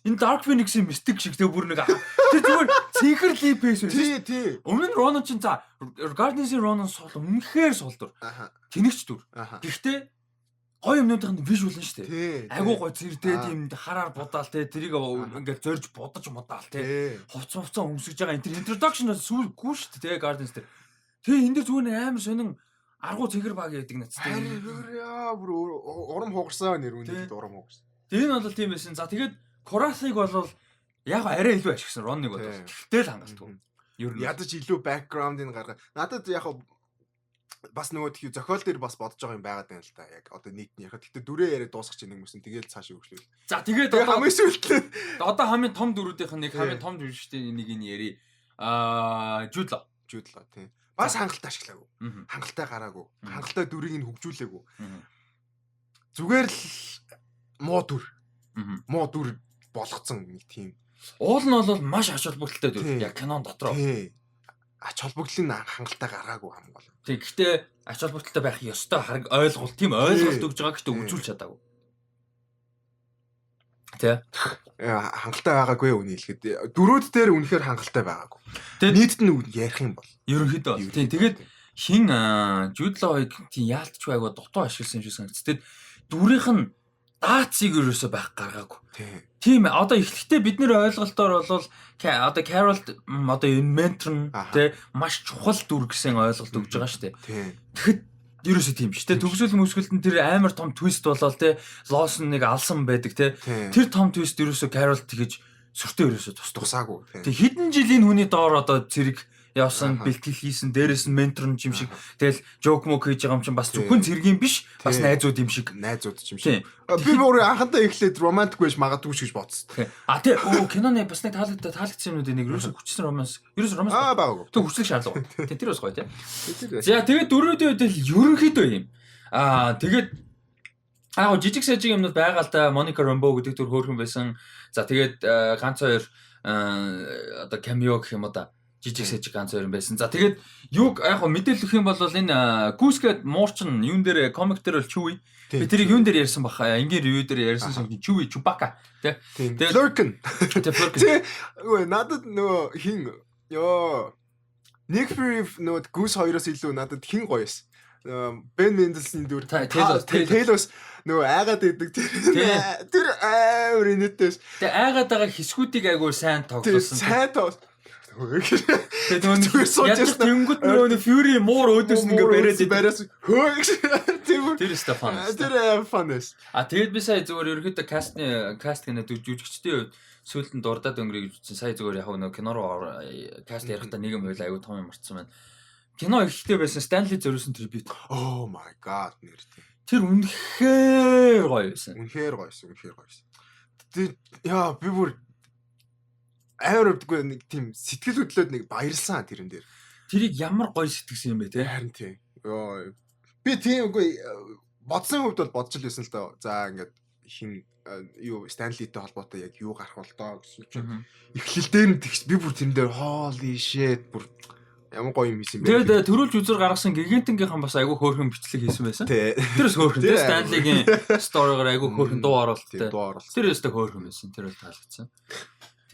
Энэ Dark Phoenix-ийн Mystique шиг тэг бүр нэг тэр зүгээр цэнхэр Lee Pace байсан. Тий, тий. Өмнө нь Ronan чинь, за, Guardians-ийн Ronan сул, үнэхээр сул дүр. Тэнэгч дүр. Гэхдээ гоё юмнуудын нь visual нь шүү дээ. Айгуу гоё зэрдээ, тийм хараар будаал те, тэрийг ингээд зорж будаж мудаал те. Хувц хувцаа өмсөж байгаа энэ introduction сүүлгүй шүү дээ те, Guardians дээр. Тэгээ энэ дэр зүгээр амар сонин аргу цэнхэр баг яадаг нацтай. Яа, бүр урам хугарсан, нэр үнэхээр урам хугарсан. Тэгээ энэ бол тийм байсан. За, тэгээд Курасыг бол яг арай илүү ашигласан Роныг бол. Гэхдээ л хангалтгүй. Ер нь ядаж илүү background-ыг гаргаа. Надад яг бас нөгөө тхий зохиол дээр бас бодож байгаа юм байгаад байна л да. Яг одоо нийт нь ярихад. Гэтэ дүрээ яриад дуусгах чинь нэг юмсэн. Тэгээл цаашаа хөгжлүүл. За, тэгээд одоо хамгийн сүүлд одоо хамгийн том дүрүүдийнх нь нэг, хамгийн том жүжигчдийн нэг нь яри. Аа, Jude Law. Jude Law, тий. Бас хангалттай ашиглаагүй. Хангалттай гараагүй. Хангалттай дүрийг нь хөгжүүлээгүй. Зүгээр л муу дүр. Муу дүр болгоцсон нэг тийм. Уул нь бол маш ач холбогдолтой дүр. Яг кинон дотроо. Тий. Ач холбогдлын хангалттай гаргаагүй хамгийн гол. Тий. Гэхдээ ач холбогдолтой байх ёстой хараг ойлголт, тийм ойлголт өгж байгаа, гэхдээ үзүүлж чадаагүй. Тэ. Хангалттай байгаагүй, үний хэлэхэд. Дөрүүд дээр үнэхээр хангалттай байгаагүй. Нийтэд нь ярих юм бол. Ерөнхийдөө. Тийм. Тэгээд хин Jude Law-ыг тийм яалтч байгаа дутуу ашигласан юм шиг санагц. Тэгээд дүрийнх нь даацыг ерөөсөө байх гаргаагүй. Тийм, одоо эхлэхдээ бидний ойлголтоор бол одоо Carol, одоо энэ ментор нь тий маш чухал дүр гэсэн ойлголт өгж байгаа шүү дээ. Тэгэхэд ерөөсөө тийм биш тий. Төгсгөл мөсгөлд нь тэр амар том twist болоод тий, Лосон нэг алсан байдаг тий. Тэр том twist ерөөсөө Carol тэгэж сүртэй ерөөсөө тусаагүй. Тэг хэдэн жилийн хүний доор одоо цэрэг явсан, бэлтгэл хийсэн, дээрэс нь ментор нь юм шиг. Тэгэл joke мок хийж байгаа юм чинь бас зөвхөн цэргийн биш, бас найзууд юм шиг. Найзууд юм шиг. Би бүр анхандаа эхлээд романтик байж магадгүй гэж бодсон. А тий, өө, киноны бас нэг таалагдсан юмнуудын нэг ерөөсө хүчсэн романс. Ерөөсө романс. Аа, байгаагүй. Тэг хүчлэх шаардлага. Тий, тэр бас гоё тий. За, тэгээд дөрүүдийн үед л ерөнхийдөө юм. Аа, тэгээд аа жижиг сажиг юмнууд байгаа л да. Моника Рамбо гэдэг дүр хөөрхөн байсан. За, тэгээд ганц хоёр одоо cameo гэх юм уу да, жижиг сажиг ганц хоёр юм байсан. За, тэгээд юуг яг хөө мэдээлэх юм бол энэ Goose гээд муурчин юун дээр, комик дээр бол Chewie. Би тэрийг юун дээр ярьсан баха. Энгийн review дээр ярьсан шиг Chewie, Chewbacca тий. Тэгээд Flerken. Тий, Flerken. Тий. Үгүй, надад нөгөө хин ёо, Nick Fury, нөгөө Goose хоёроос илүү надад хин гоё байсан. Бен Менделсны дүр Talos, нөгөө айгаад идэг тэр амар инээдтэй. Тэгээ айгаад байгаа хэсгүүдийг айгуу сайн тоглосон. Сайн тоглосон. Тэгээ нөгөө ядаж тэнгүүт нөгөө Fury муур өөдөөс нь ингээ бариад бариас хөө тийм. Тэр өстой fun. Тэр fun эс. А тэгээд би сая зүгээр ерөөхдөө cast гэнэ жүжигчдийн хувьд сүүлд нь дурдаад өнгөрье гэж утсан. Сая зүгээр яг нөгөө кино руу cast ярихдаа нэг юм байл, айгуу том юм марцсан байна. Кино эхлэхдээ байсан Stanley зориулсан tribute. Oh my God, нэр тийм. Тэр үнэхээр гоё байсан. Үнэхээр гоё байсан. Үнэхээр гоё байсан. Тэр яа, би бүр амар өвдгөө нэг тийм сэтгэл хөдлөөд нэг баярлсан тэрэн дээр. Тэрийг ямар гоё сэтгсэн юм бэ те. Харин тийм. Йоо. Би тийм үгүй бодсон хувьд бол бодож л байсан л доо. За, ингээд хин юу Stanley-тэй холбоотой яг юу гарах бол доо гэсэн чинь эхлэл дээр нь тэгс би бүр тэрэн дээр holy shit, бүр ямар гоё юм хийсэн бэ. Тэгээд төрүүлж үзэр гаргасан Гигантингийнхан бас айгүй хөөрхөн бичлэг хийсэн байсан. Тэр бас хөөрхөн. Тэр Stanley-гийн story-гоор айгүй хөөрхөн дуу оруулалттай. Дуу оруулалт. Тэр өстой хөөрхөн байсан. Тэр бол таалагдсан.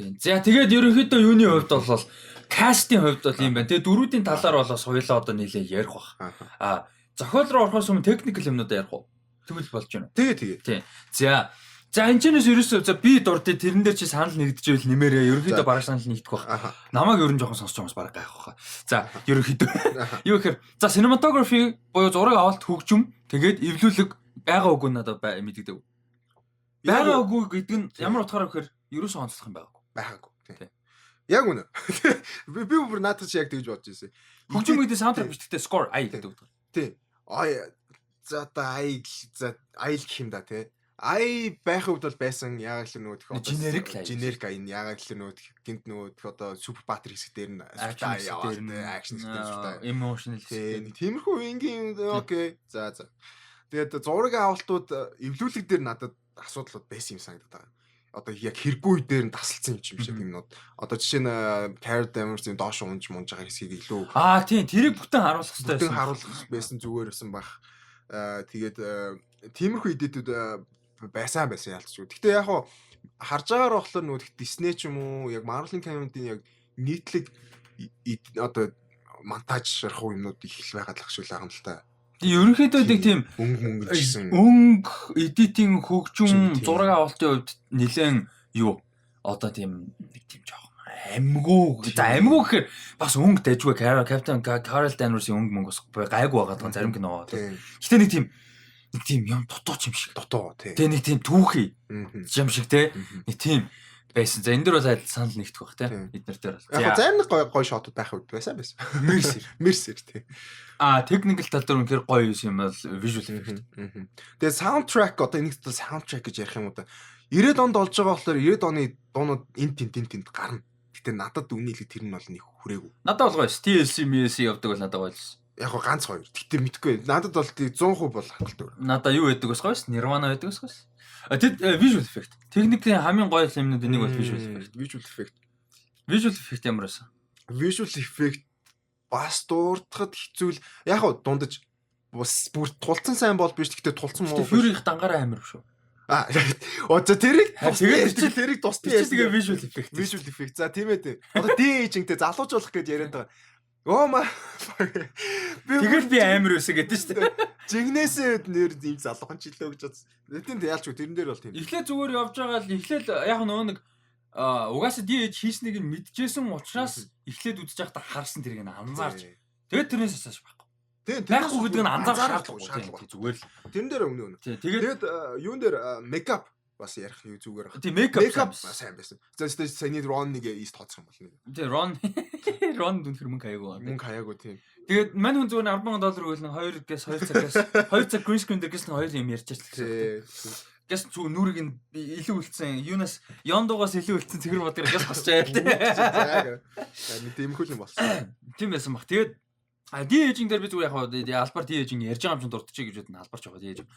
Тийм. За, тэгээд ерөнхийдөө юуны хувьд бол, cast ын хувьд бол юм байна. Тэгээд дүрүүдийн талаар бол бас хоёулаа одоо нэлээд ярих бах. А зохиол руу орохоос өмнө technical юмнуудаа ярих уу? Тэгвэл болж байна. Тэгээ тэгээ. Тийм. За. За, энэ чэнэс ерөөсөө, за, би дурдъя, тэрэн дээр чи санал нэгдэжвэл нэмээрээ, ерөнхийдөө бараг санал нэгдэх бах. Намайг ер нь жоохон сонсож байгаа хүмүүс бараг гайх баха. За, ерөнхийдөө юу гэхээр, за, cinematography буюу зураг авалт, хөгжим, тэгээд эвлүүлэг байгаа үгүй надад мэдэгдэв. Байгаа үгүй гэдэг нь ямар утгаараа гэхээр ерөөсөө онцлох юм байгаагүй. Байгаагүй. Тийм. Яг үнэ. Би бүр наадах чи яг тэгж бодож ирсэн. Хөгжим гэдэг soundtrack биш, гэхдээ score ая гэдэг утгаар. Тийм. Ай, за, одоо ай, за, аял гэх юм да, тий. Ай байх үед бол байсан. Яагаад гэвэл нөгөө тэх одоо generic л ая. Generic ая. Яагаад гэвэл нөгөө гинт нөгөө тэх одоо супер баатар хэсэг дээр нь ай яваад, action хэсэг дээр сүртэй. Emotional. Тий. Тиймэрхүү энгийн, okay. За за. Тэгээд зураг авалтууд, эвлүүлэг дээр надад асуудлууд байсан юм санагдаад байгаа. Одоо яг хэрэггүй үе дээр нь тасалсан юм шиг юмнууд. Одоо жишээ нь Carol Danvers-ийн доош унж мунж байгаа хэсгийг илүү Аа тийм, тэрийг бүтэн харуулах хэрэгтэй байсан. Бүтэн харуулах байсан, зүгээр байсан бах. Тэгээд тиймэрхүү edit үүд байсан байсан ялцгүй. Гэхдээ яг хуу харж байгаагаар болохоор нөгөө Disney ч юм уу, яг Marvel-ын кинонуудын яг нийтлэг одоо монтаж шарах юмнууд их л байгаад л ах шиг л байгаа юм л та. Ерөнхийдөө нэг тийм өнгө мөнгө гэсэн өнгө, editing, хөгжим, зураг авалтын хувьд нэлээд юу одоо тийм нэг тийм жоохон амьгүй. За, амьгүй гэхээр бас өнгө дайжгүй, Captain Carol Danvers-ийн өнгө мөнгө бас гайгүй байгаа даа зарим кино. Гэтэ нэг тийм юм дутуу юм шиг. Дутуу, тий. Тэгээ нэг тийм түүхий юм шиг, те. Нэг тийм байсан. За, энэ дэр бол адил санал нэгдэх бах, те. Эднэр дээр бол. Яг зарим нэг гоё гоё shot ууд байх үед байсан байсан. Мерсер. Мерсер, тий. А technical тал дээр үнэхээр гоё юм бол visual effect. Тэгээ soundtrack, одоо энийг soundtrack гэж ярих юм уу да. 90-ад онд болж байгаа болохоор 90-ад оны дуунууд эн тент эн тент гарна. Гэтэ надад үнийг тэр нь бол нэг хүрээгүй. Надад бол гоё. TLC, MLC явдаг бол надад гоё л. Яг го ганц хоёр. Гэтэ мэдгүй. Надад бол 100% бол хангалттай. Надад юу байдаг бас гоё. Nirvana байдаг бас гоё. А тэд visual effect. Техникийн хамгийн гоё юмнууд нэг бол visual effect. Visual effect. Visual effect ямар байсан? Visual effect бас дурдахад хэцүү л. Яг го дундаж бас бүр тулцсан сайн бол биш. Гэхдээ тулцсан муу. Fury-х дангаараа амар шүү. А оо, за, тэрийг тэгээд тэрийг тусдаа. Тэгээ visual effect. Visual effect. За, тийм ээ. Одоо de-aging-тэй залуужуулах гэж яриад байгаа. Оо ма. Би тэгэл би амар байсан гэдэг шүү дээ. Жигнэсээ нэр ийм залуухан ч илөө гэж бодсон. Тийм, ялч тэрэн дээр бол тийм. Эхлээд зүгээр явж байгаа л, эхлээд яг нөгөө нэг угаасаа de-age хийснийг нь мэдчихсэн учраас эхлээд үзэж байхдаа харсан тэрийг нь анзаарч. Тэгээд тэрнээс хойш байхгүй. Тийм, байхгүй гэдэг нь анзаарах шаардлагагүй. Зүгээр л. Тэрэн дээр өмнө үнэ. Тэгээд юун дээр makeup бас ярих юу зүгээр баг. Тийм, makeup makeup сайн байсан. За, зөв, саяны Ron-ыг ийс тооцох юм бол нэг. Тийм, Ron дүнхэр мөнгө хаяагүй. Мөнгө хаяагүй, тийм. Тэгээд мань хүн зүгээр 10,000 доллар өгвөл 2 гэс 2 цагаас 2 цаг green screen дээр гэсэн хоёр юм ярьж байсан. Гэс зүг нүрийг нь илүү үлдсэн. Юунаас Yondo-гоос илүү үлдсэн цэгэр бодгор гэс хосч аа, тийм. Нэг тиймэрхүү юм болсон. Тийм байсан баг. Тэгээд de-aging дээр би зүгээр яг албаар de-aging ярьж байгаа юм чинь дурдчихъя гэж бодно. Албаар ч байгаа de-aging.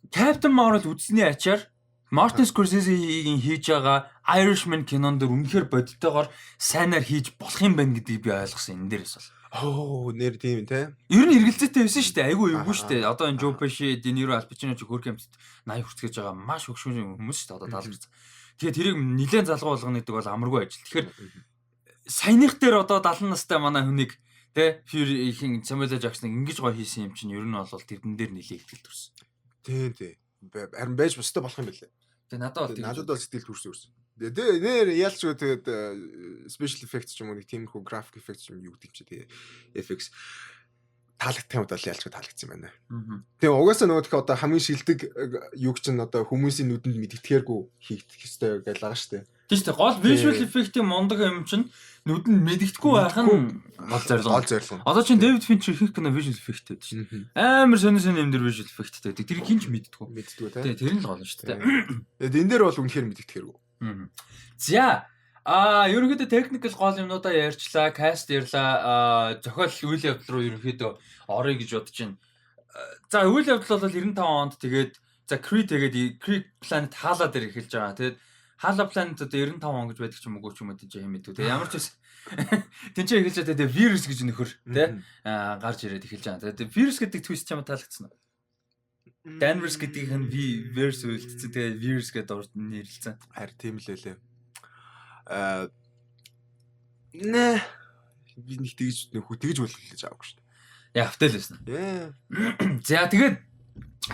Captain Marvel үзсний ачаар Мартин Скорсезе-ийн хийж байгаа Irishman кинон дээр үнэхээр бодтойгоор сайнаар хийж болох юм байна гэдгийг би ойлгосон энэ дээрээс бол. Оо, нэр тийм, те. Ер нь эргэлзээтэй байсан шүү дээ. Айгүй эвгүй шүү дээ. Одоо энэ Joe Pesci, De Niro, Al Pacino ч хөрх юмцд 80 хүртгэж байгаа маш хөгшүүн хүмүүс шүү дээ. Одоо таалагдсан. Тэгэхээр тэрийг нилээн залгуу болгоно гэдэг бол амаргүй ажил. Тэгэхээр саяных дээр одоо 70 настай манай хүнийг, те, Fury хин Samuel L. Jackson ингэж гоё хийсэн юм чинь ер нь бол тэрэн дээр нилээн ихтгэл төрсөн. Тийм тийм. Харин байж бустай болох юм байлээ. Тэгээ надад бол надад бол сэтгэл төрсөн өрсөн. Тэгээ нэр ялч тэгээд special effects ч юм уу, нэг тиймэрхүү graphic effects юм юу гэдэг чи, тэгээ FX таалагдах юм бол ялч таалагдсан байна. Тэгээ угаасаа нөгөө тэх одоо хамгийн шилдэг юг чинь одоо хүмүүсийн нүдэнд мэдгэдэггүй хийгдэх ёстой гэж байгаа шүү дээ. Тийм шүү дээ. Гол visual effect-ийн мундаг юм чинь нүдэнд мэдгэдэггүй байх нь гол зорилго. Гол зорилго. Одоо чинь David Fincher ихэнх кино visual effect гэдэг чинь. Амар сонин сонин юм дэр visual effect гэдэг. Тэр хин ч мэддэггүй. Мэддэггүй, тийм. Тэр нь л гол нь шүү дээ. Тэгээд энэ дээр бол үнэхээр мэдгэдэггүй. За, ерөнхийдөө technical гол юмнуудаа ярьчлаа, cast ярьлаа, зохиол, үйл явдал руу ерөнхийдөө оръё гэж бодож байна. За, үйл явдал бол 95 онд, тэгээд за, Kree, тэгээд Kree Planet Hala дээр эхэлж байгаа. Тэгээд Hala Planet одоо 95 он гэж байдаг ч юм уу ч юм уу, тийч юм мэдүү. Тэгээд ямар ч байсан тэнцээ эхэлж байгаа. Тэгээд вирус гэж нөхөр, тий, гарч ирээд эхэлж байгаа. Тэгээд вирус гэдэг twist чамд таалагдсан уу? Danvers гэдгийг нь V verse үлдсэн. Тэгээ Vers гэдэг урд нь нэрлэлсэн. Харин тийм л лээ. Аа, нэ би нэг тэгж нөхөө тэгж хүлээж аваагүй шүү дээ. Яа, автай л байсан. Яа. За, тэгээд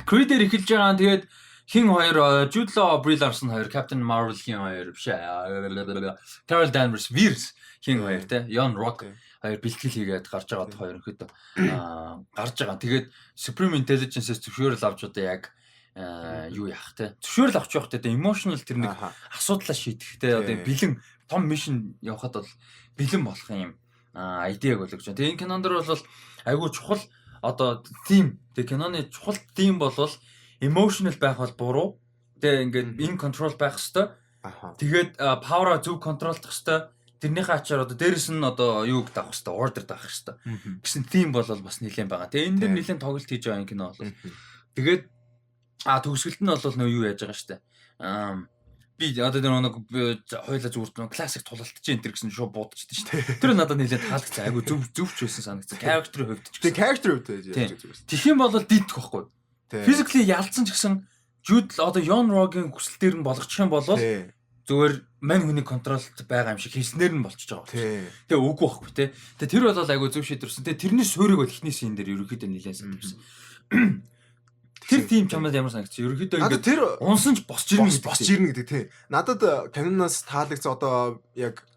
Kree дээр эхэлж байгаа. Тэгээд хин хоёр, Jude Law, Brie Larson хоёр, Captain Marvel-ийн хоёр биш ээ. Carol Danvers, Vers хин хоёр те. Yon-Rogg хоёр бэлтгэл хийгээд гарч байгаа хоёр ерөнхийдөө гарч байгаа. Тэгээд Supreme Intelligence-с зөвшөөрөл авч одоо яг юу яах те. Зөвшөөрөл авч явах те, emotional тэр нэг асуудлаа шийдэх те. Одоо бэлэн том mission явахад бол бэлэн болох юм idea г болгож байна. Тэгээ энэ кинон дэр бол айгүй чухал одоо theme. Тэгээ киноны чухал theme бол emotional байх бол буруу. Тэгээ ингээд in control байх хэвээр. Тэгээд power-а зөв control дох хэвээр. Тэрнийхээ ачаар одоо дээрэс нь одоо юуг давах хэвээр, order давах хэвээр гэсэн theme бол бас нэлээд байгаа. Тэгээ энэ дэр нэлээд тоглолт хийж байгаа энэ кино бол. Тэгээд төгсгөлт нь бол нөө юу яаж байгаа штэ. Би одоо тэр нэг хоёлаа зүгээр нэг классик тулалдаж энэ төр гэсэн шууд буудчихсан шүү дээ. Тэр надад нэлээд таалагдсан. Айгу зөв зөвч байсан санагдсан. Character-ийн хувьд ч гэсэн. Тэгээ character-ийн хувьд яаж зөв байсан. Тэгэх юм бол дийдэх байхгүй. Physically ялцсан ч гэсэн Jude одоо Yon-Rogg-ийн хүсэл дээр нь болгочих юм бол зүгээр мань хүний control д байгаа юм шиг хийснээр нь болчихж байгаа байна. Тэгээ үгүй байхгүй те. Тэгээ тэр бол айгу зөв шийдвэрсэн. Тэгээ тэрний суурийг бол эхний scene дээр ерөнхийдөө нэлээд сайн тавьсан. Тэр тийм чамд ямар санагдчих? Ерөнхийдөө ингээд тэр унсан ч босч ирнэ гэдэг. Босч ирнэ гэдэг тий. Надад киноноос таалагдсан, одоо яг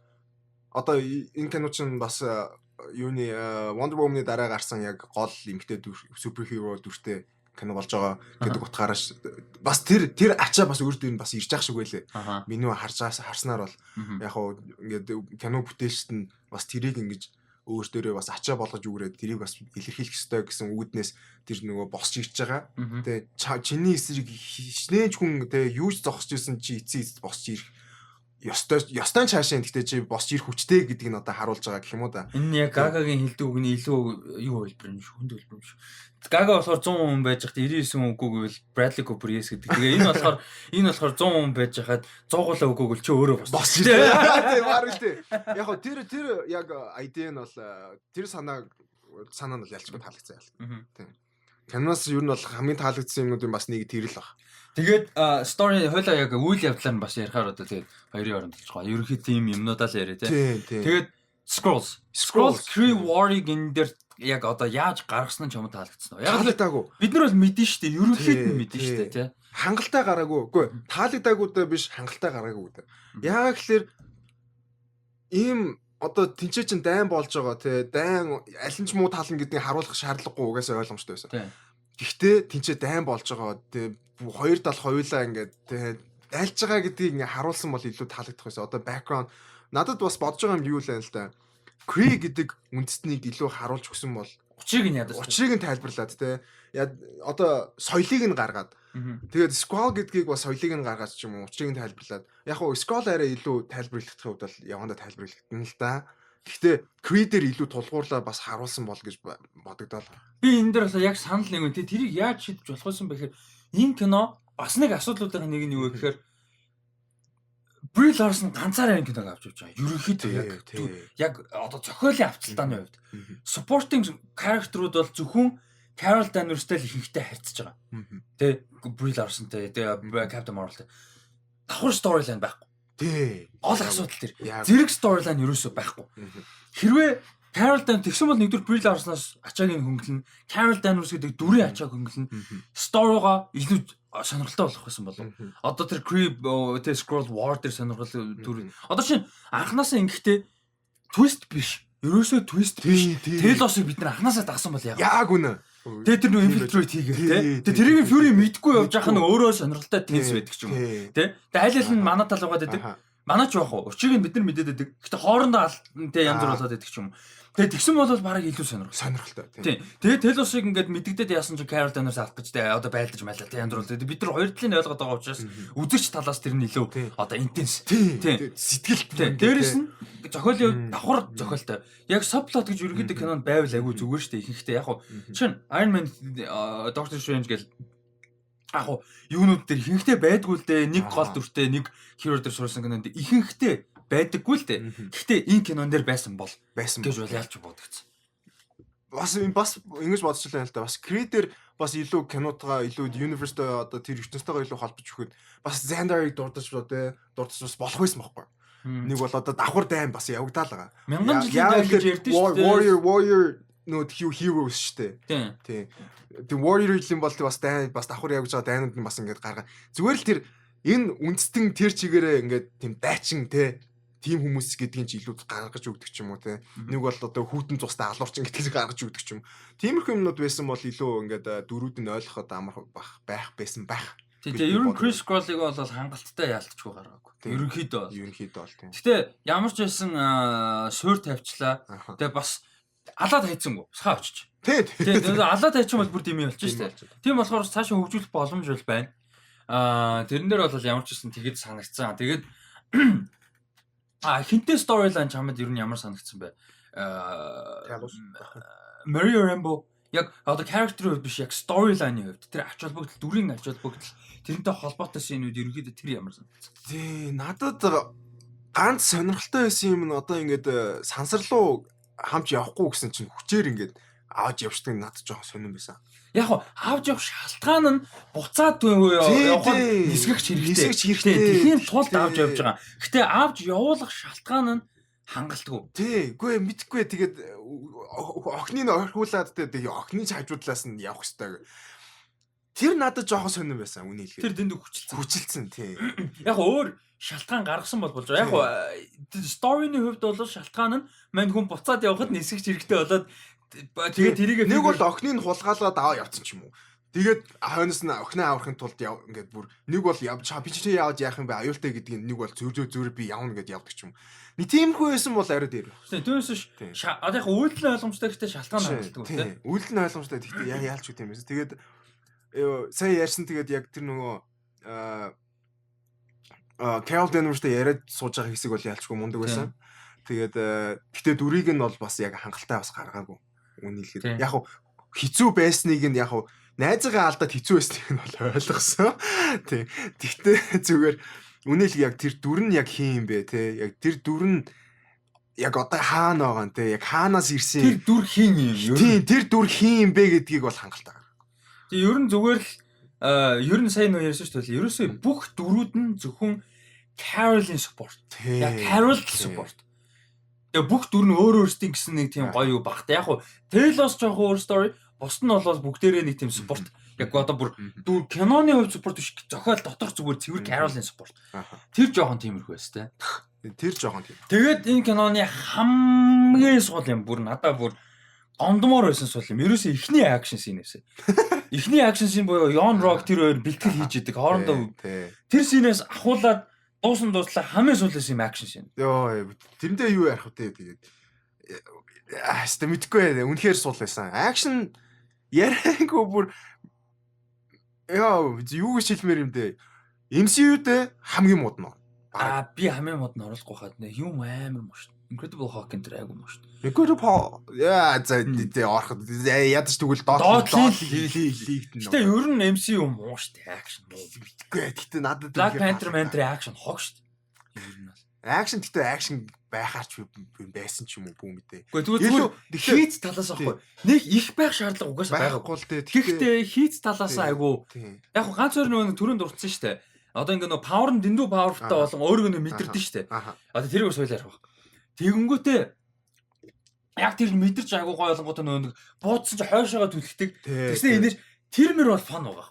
одоо энэ кино чинь бас юуны Wonder Woman-ы дараа гарсан яг гол эмэгтэй superhero дүртэй кино болж байгаа гэдэг утгаараа бас тэр ачаа бас өөр дээр нь бас ирж ах шиг байлээ. Миний харж байгаа харснаар бол яг хуу ингээд кино бүтээлчт нь бас тэрийг ингэж өөр дээрээ бас ачаа болгож үүрээд тэрийг бас илэрхийлэх ёстой гэсэн үүднээс тэр нөгөө босч ирж байгаа. Тэгээ чиний эсрэг хичнээн ч хүн тэгээ юу ч зогсож исэн чи эцсийн эцэст босч ирэх ёстой ёстой цаашаа, гэхдээ чи босч ирэх хүчтэй гэдгийг нь одоо харуулж байгаа гэх юм уу да. Энэ яг Гагагийн хэлдэг үгний илүү юу хэлбэр юм шүү, хүнд хэлбэр юм шүү. Гага болохоор 100 хүн байж хат 99 хүн үгүй гэвэл Bradley Cooper yes гэдэг. Тэгээ энэ болохоор 100 хүн байж хахад 100 гулаа үгүй гэвэл чи өөрөө босч. Босч ирээ. Тийм баг л тий. Яг хоо тэр яг idea нь бол тэр санаа нь бол ялчгүй таалагдсан ял. Тийм. Киноос ер нь бол хамгийн таалагдсан юмнуудын бас нэг тэр л баг. Тэгээд story хойлоо яг үйл явдлаар нь бас ярихаар одоо тэгээд хоёрын оронд болчих гоё. Ерөнхий тийм юмнуудаа л яриа тий. Тэгээд Skrulls. Skrulls Kree War-ыг энэ дээр яг одоо яаж гаргасан нь ч юм таалагдсан уу? Яг таалагдаагүй. Бид нар бол мэдэн шүү дээ. Ерөнхийд нь мэдэн шүү дээ, тий. Хангалттай гараагүй. Үгүй, таалагдаагүй даа биш, хангалттай гараагүй дээ. Яагаад гэхээр ийм одоо тэнцээ чин дайн болж байгаа тий, дайн аль нь ч муу тал нь гэдгийг харуулах шаардлагагүй, угаасаа ойлгомжтой байсан. Гэхдээ тэнцээ дайн болж байгаа тий, хоёр тал хоёулаа ингээд тий дайлж байгаа гэдгийг ингээ харуулсан бол илүү таалагдах байсан. Одоо background надад бас бодож байгаа юм юу л байна л да. Kree гэдэг үндэстнийг илүү харуулж өгсөн бол учрыг нь ядаж учрыг нь тайлбарлаад те, одоо соёлыг нь гаргаад, тэгээд Skrull гэдгийг бас соёлыг нь гаргаад ч юм уу, учрыг нь тайлбарлаад, яг хуу Skrull арай илүү тайлбарлахдах хувьд бол явандаа тайлбарлагдана л да. Гэхдээ Kree дээр илүү тулгуурлаа бас харуулсан бол гэж бодогдоол. Би энэ дээр бас яг санал нэг үү те, тэрийг яаж шийдэж болох байсан бэ гэхээр энэ кино бас нэг асуудлуудын нэг нь юу вэ гэхээр Brie Larson ганцаараа энэ киног авч явж байгаа. Ерөнхийдөө яг одоо зохиолын авцалтааны хувьд supporting character-ууд бол зөвхөн Carol Danvers-тай л ихэнхдээ харьцаж байгаа. Тэ, Brie Larson-тай, тэ, Captain Marvel-тай. Давхар storyline байхгүй. Гол асуудал тэр. Зэрэг storyline ерөөсөө байхгүй. Хэрвээ Carol Danvers тэгсэн бол нэгдүгээр Brie Larson-аас ачааг нь хөнгөлнө. Carol Danvers гэдэг дүрийн ачааг хөнгөлнө. Story-гоо илүү сонирхолтой болох байсан болов. Одоо тэр Kree тэр Skrull War дээр сонирхол төр. Одоо чинь анханасаа ингэхдээ twist биш. Ерөөсөө twist биш. Телосыг бид нар анханасаа дагсан бол яг. Яг үнэ. Тэгээ тэр нөө infiltrate хийгээл те. Тэгээ тэрийг Fury мэдгүй явж байгаа нь өөрөө сонирхолтой tense байдаг ч юм уу. Тэ. Тэгээ аль аль нь манай тал угаад байдаг. Манай ч яах вэ? Учрыг нь бид нар мэдээд байдаг. Гэтэ хоорондоо тэ янз бүр болоод байдаг ч юм уу. Тэгээ тэгсэн бол бараг илүү сонирхолтой. Сонирхолтой. Тийм. Тэгээ Телосыг ингээд мэдэгдээд яасан чи Carol Danvers алах гэж тэ одоо байлдаж майлаа тэ янз бүр. Тэгээ бид нар хоёр талыг ойлгоод байгаа учраас үзэгч талаас тэр нь илүү одоо intense. Тийм. Сэтгэл. Дээрэс нь зохиолын давхар зохиолтой. Яг subplot гэж ерөнхийдөө кинонд байвал айгүй зүгээр шүү дээ. Ихэнхдээ яг хуу чин Iron Man, Doctor Strange гэл яг хуу юунууд дээр ихэнхдээ байдгүй л дээ. Нэг гол дүртэй нэг hero дээр суурсан кинонд ихэнхдээ байдаггүй л дээ. Гэхдээ энэ кинон дээр байсан бол байсан гэж бол ялч бодогдсон. Бас бас ингэж бодчихлаа л да. Бас Kree-дэр бас илүү кинотойгоо, илүү universe-тэй, одоо тэр ертөнцтэйгээ илүү холбож өгөхөд бас Xandar-ыг дурдаж одоо дурдаж бас болох байсан байхгүй. Нэг бол одоо давхар дайм бас явагдаал байгаа. Мянган жилийн дайн гэж ярьдэн шүү дээ. Warrior нөө heroes шүү дээ. Тийм. Тийм. Warrior юм бол бас дайн, бас давхар явж байгаа дайнууд нь бас ингээд гаргаа. Зүгээр л тэр энэ үндэстэн тэр чигээрээ ингээд тийм дайчин те, тийм хүмүүс гэдгийг ч илүү гаргаж өгдөг ч юм уу те. Нэг бол одоо хүйтэн цустай алуурчин гэдгийг гаргаж өгдөг ч юм. Тиймэрхүү юмнууд байсан бол илүү ингээд дөрүүд нь ойлгоход амар байх байсан байх. Тийм, ер нь Kree Skrull-ыг бол хангалттай яалтчгүй гаргаагүй. Ерөнхийдөө бол. Ерөнхийдөө бол тийм. Гэтэ ямар ч байсан суур тавьчлаа. Тэгээ бас алаад хайцсангүй. Сахаа очиж. Тийм. Алаад хайчин бол бүр дими болчих шүү дээ. Тийм болохоор цаашаа хөгжүүлэх боломж бол байна. Тэрэн дээр бол ямар ч байсан тэгэд санагдсан. Тэгээд хинтээ storyline чамд ер нь ямар санагдсан бэ? Maria Rambeau яг одоо character-ийн хувьд биш, яг storyline-ийн хувьд тэр ач холбогдол, дүрийн ач холбогдол, тэрнтэй холбоотой scene-үүд ерөнхийдөө тэр ямар санагдсан? Тий, надад ганц сонирхолтой байсан юм нь одоо ингээд сансарлуу хамж явахгүй гэсэн чинь хүчээр ингээд аваад явждаг нь надад жоохон сонирн байсан. Яг хоо авч явах шалтгаан нь буцаад явахад нисгэгч хэрэгтэй. Нисгэгч хэрэгтэй. Тэхийн тулд авч явж байгаа. Гэтэ авч явуулах шалтгаан нь хангалтгүй. Тий, үгүй мэдхгүй, тэгээд охиныг орхиулаад, тэгээ охины хажуудлаас нь явах хэрэгтэй. Тэр надад жоохон сонирн байсан, үний хэлэхэд. Тэр дэндүү хүчилсэн. Хүчилсэн, тий. Яг өөр шалтгаан гаргасан бол болж байгаа. Яг story-ны хувьд бол шалтгаан нь мань хүн буцаад явхад нисгэж хэрэгтэй болоод тэгээд тэрийг нэг бол охиныг хулгайлаад аваа явцсан ч юм уу. Тэгээд хойноос нь охиноо аврахын тулд ингээд бүр нэг бол явж би чи явж яах юм бэ, аюултай гэдгийг нэг бол зөөр зөөр зөөр би явна гэд явдаг ч юм. Нэг тиймэрхүү байсан бол арай дээр. Тийм, түүнээс одоо яг үйлдэл нь ойлгомжтой, гэхдээ шалтгаан хангалтгүй тийм. Үйлдэл нь ойлгомжтой, гэхдээ яг яалч үү тийм байсан. Тэгээд сая ярьсан, тэгээд яг тэр нөгөө Carol Danvers-тэй яриад сууж байгаа хэсэг бол ялчгүй мундаг байсан. Тэгээд гэтээ дүрийг нь бол бас яг хангалттай бас гаргаагүй. Үний хэлэхэд. Яг хэцүү байсныг нь, яг найзыгаа алдаад хэцүү байсныг нь бол ойлгосон. Тийм. Тэгтээ зүгээр үнэ л яг тэр дүр нь яг хин юм бэ те? Яг тэр дүр нь яг одоо хаана байгаа юм те? Яг хаанаас ирсэн? Тэр дүр хин юм? Тийм, тэр дүр хин юм бэ гэдгийг бол хангалттай гаргаагүй. Тийм, ер нь зүгээр л ер нь сайн нөө ярьсан шүү дээ. Ерөөсөө бүх дүрүүд нь зөвхөн Carol-ийн support. Яг Carol support. Тэгээ бүх дүр нь өөр өөрсдийн гэсэн нэг тийм гоё юу багт. Яг хуу Talos жоохон өөр story, бусд нь бол бүгдээрээ нэг тийм support. Яг одоо бүр дүр киноны хувьд support биш, зохиол доторх зүгээр цэвэр Carol-ийн support. Тэр жоохон тиймэрхүү байс те. Тэр жоохон тийм. Тэгээд энэ киноны хамгийн сул юм, бүр надаа бүр гомдмоор байсан сул юм. Ерөөсөө эхний action scene байсан. Эхний action scene буюу Yon Rock тэр хоёр бэлтгэл хийж идэг. Хоорондоо тэр scene-ээс ахуулаад дуусан дууслаа хамгийн сүүлээс юм action scene. Йоо, тэрэндээ юу ярих вэ тэгээд. Хаста мэдгүй, үнэхээр сул байсан. Action яриангүй бүр яа, юу гэж хэлмээр юм бэ? MCU-д хамгийн мууд нь. Аа, би хамгийн мууд нь оруулахгүй хаад юм амар муу шүү. Incredible Hulk энэ тэр айгу муу шүү. Incredible Hulk яа, за тэ ороход ядаж тэгвэл доод лигдэн. Гэтэ ер нь MCU муу шүү дээ. Action муу. Мэдгүй. Гэтэ надад Black Panther Panther action хог шүү дээ. Ер нь бол. Action, гэтэ action байхаар ч байсан ч юм уу, бүү мэдээ. Гэхдээ зүгээр хийц талаас аахгүй. Нэг их байх шаардлага угаасаа байгаагүй л дээ. Гэхдээ хийц талаас айгу. Яг ганц өөр нөгөө түрүүнд дурдсан шүү дээ. Одоо ингээ нөгөө power нь дэндүү powerful-тай болон өөрийгөө нөө мэдэрдэн шүү дээ. Одоо тэрийг соёл ярих баг. Тэгэнгүүтээ яг тэр мэдэрч айгу гоё болонгууд нөгөө нэг буудсан чи хойшоогоо түлхдэг. Тэгснэ энэс тэр мөр бол fun байгаа.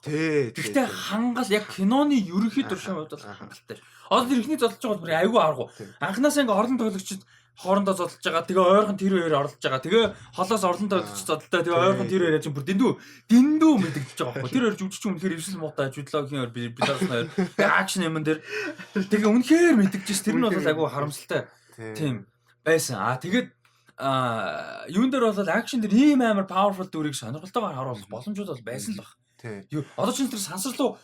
Тэгтээ хангал яг киноны ерөнхий туршийн хувьд бол хангалттай. Одоо тэр ихний зодолж байгаа бол бүр айгу аргу. Анханасаа ингээ орлон тоглогчд хоорондоо зодолж байгаа. Тэгээ ойрхон тэр хоёр оролж байгаа. Тэгээ холоос орлон тоглогч зодолтой. Тэгээ ойрхон тэр хоёр яаж бүр дэндүү дэндүү мэдэгдэж байгаа байхгүй. Тэр хоёр жүжигч үнэхээр эвсэл муутай, Jude Law-гийн хоёр, Brie Larson хоёр. Тэгээ action юм дээр. Тэгээ үнэхээр мэдэгдэж. Тэр нь бол айгу харамсалтай. Тийм байсан. Аа, тэгээд юун дээр бол action дээр ийм амар powerful дүрийг сонирхолтойгоор харуулах боломжууд бол байсан л баг. Юу одоо ч тэр сансар руу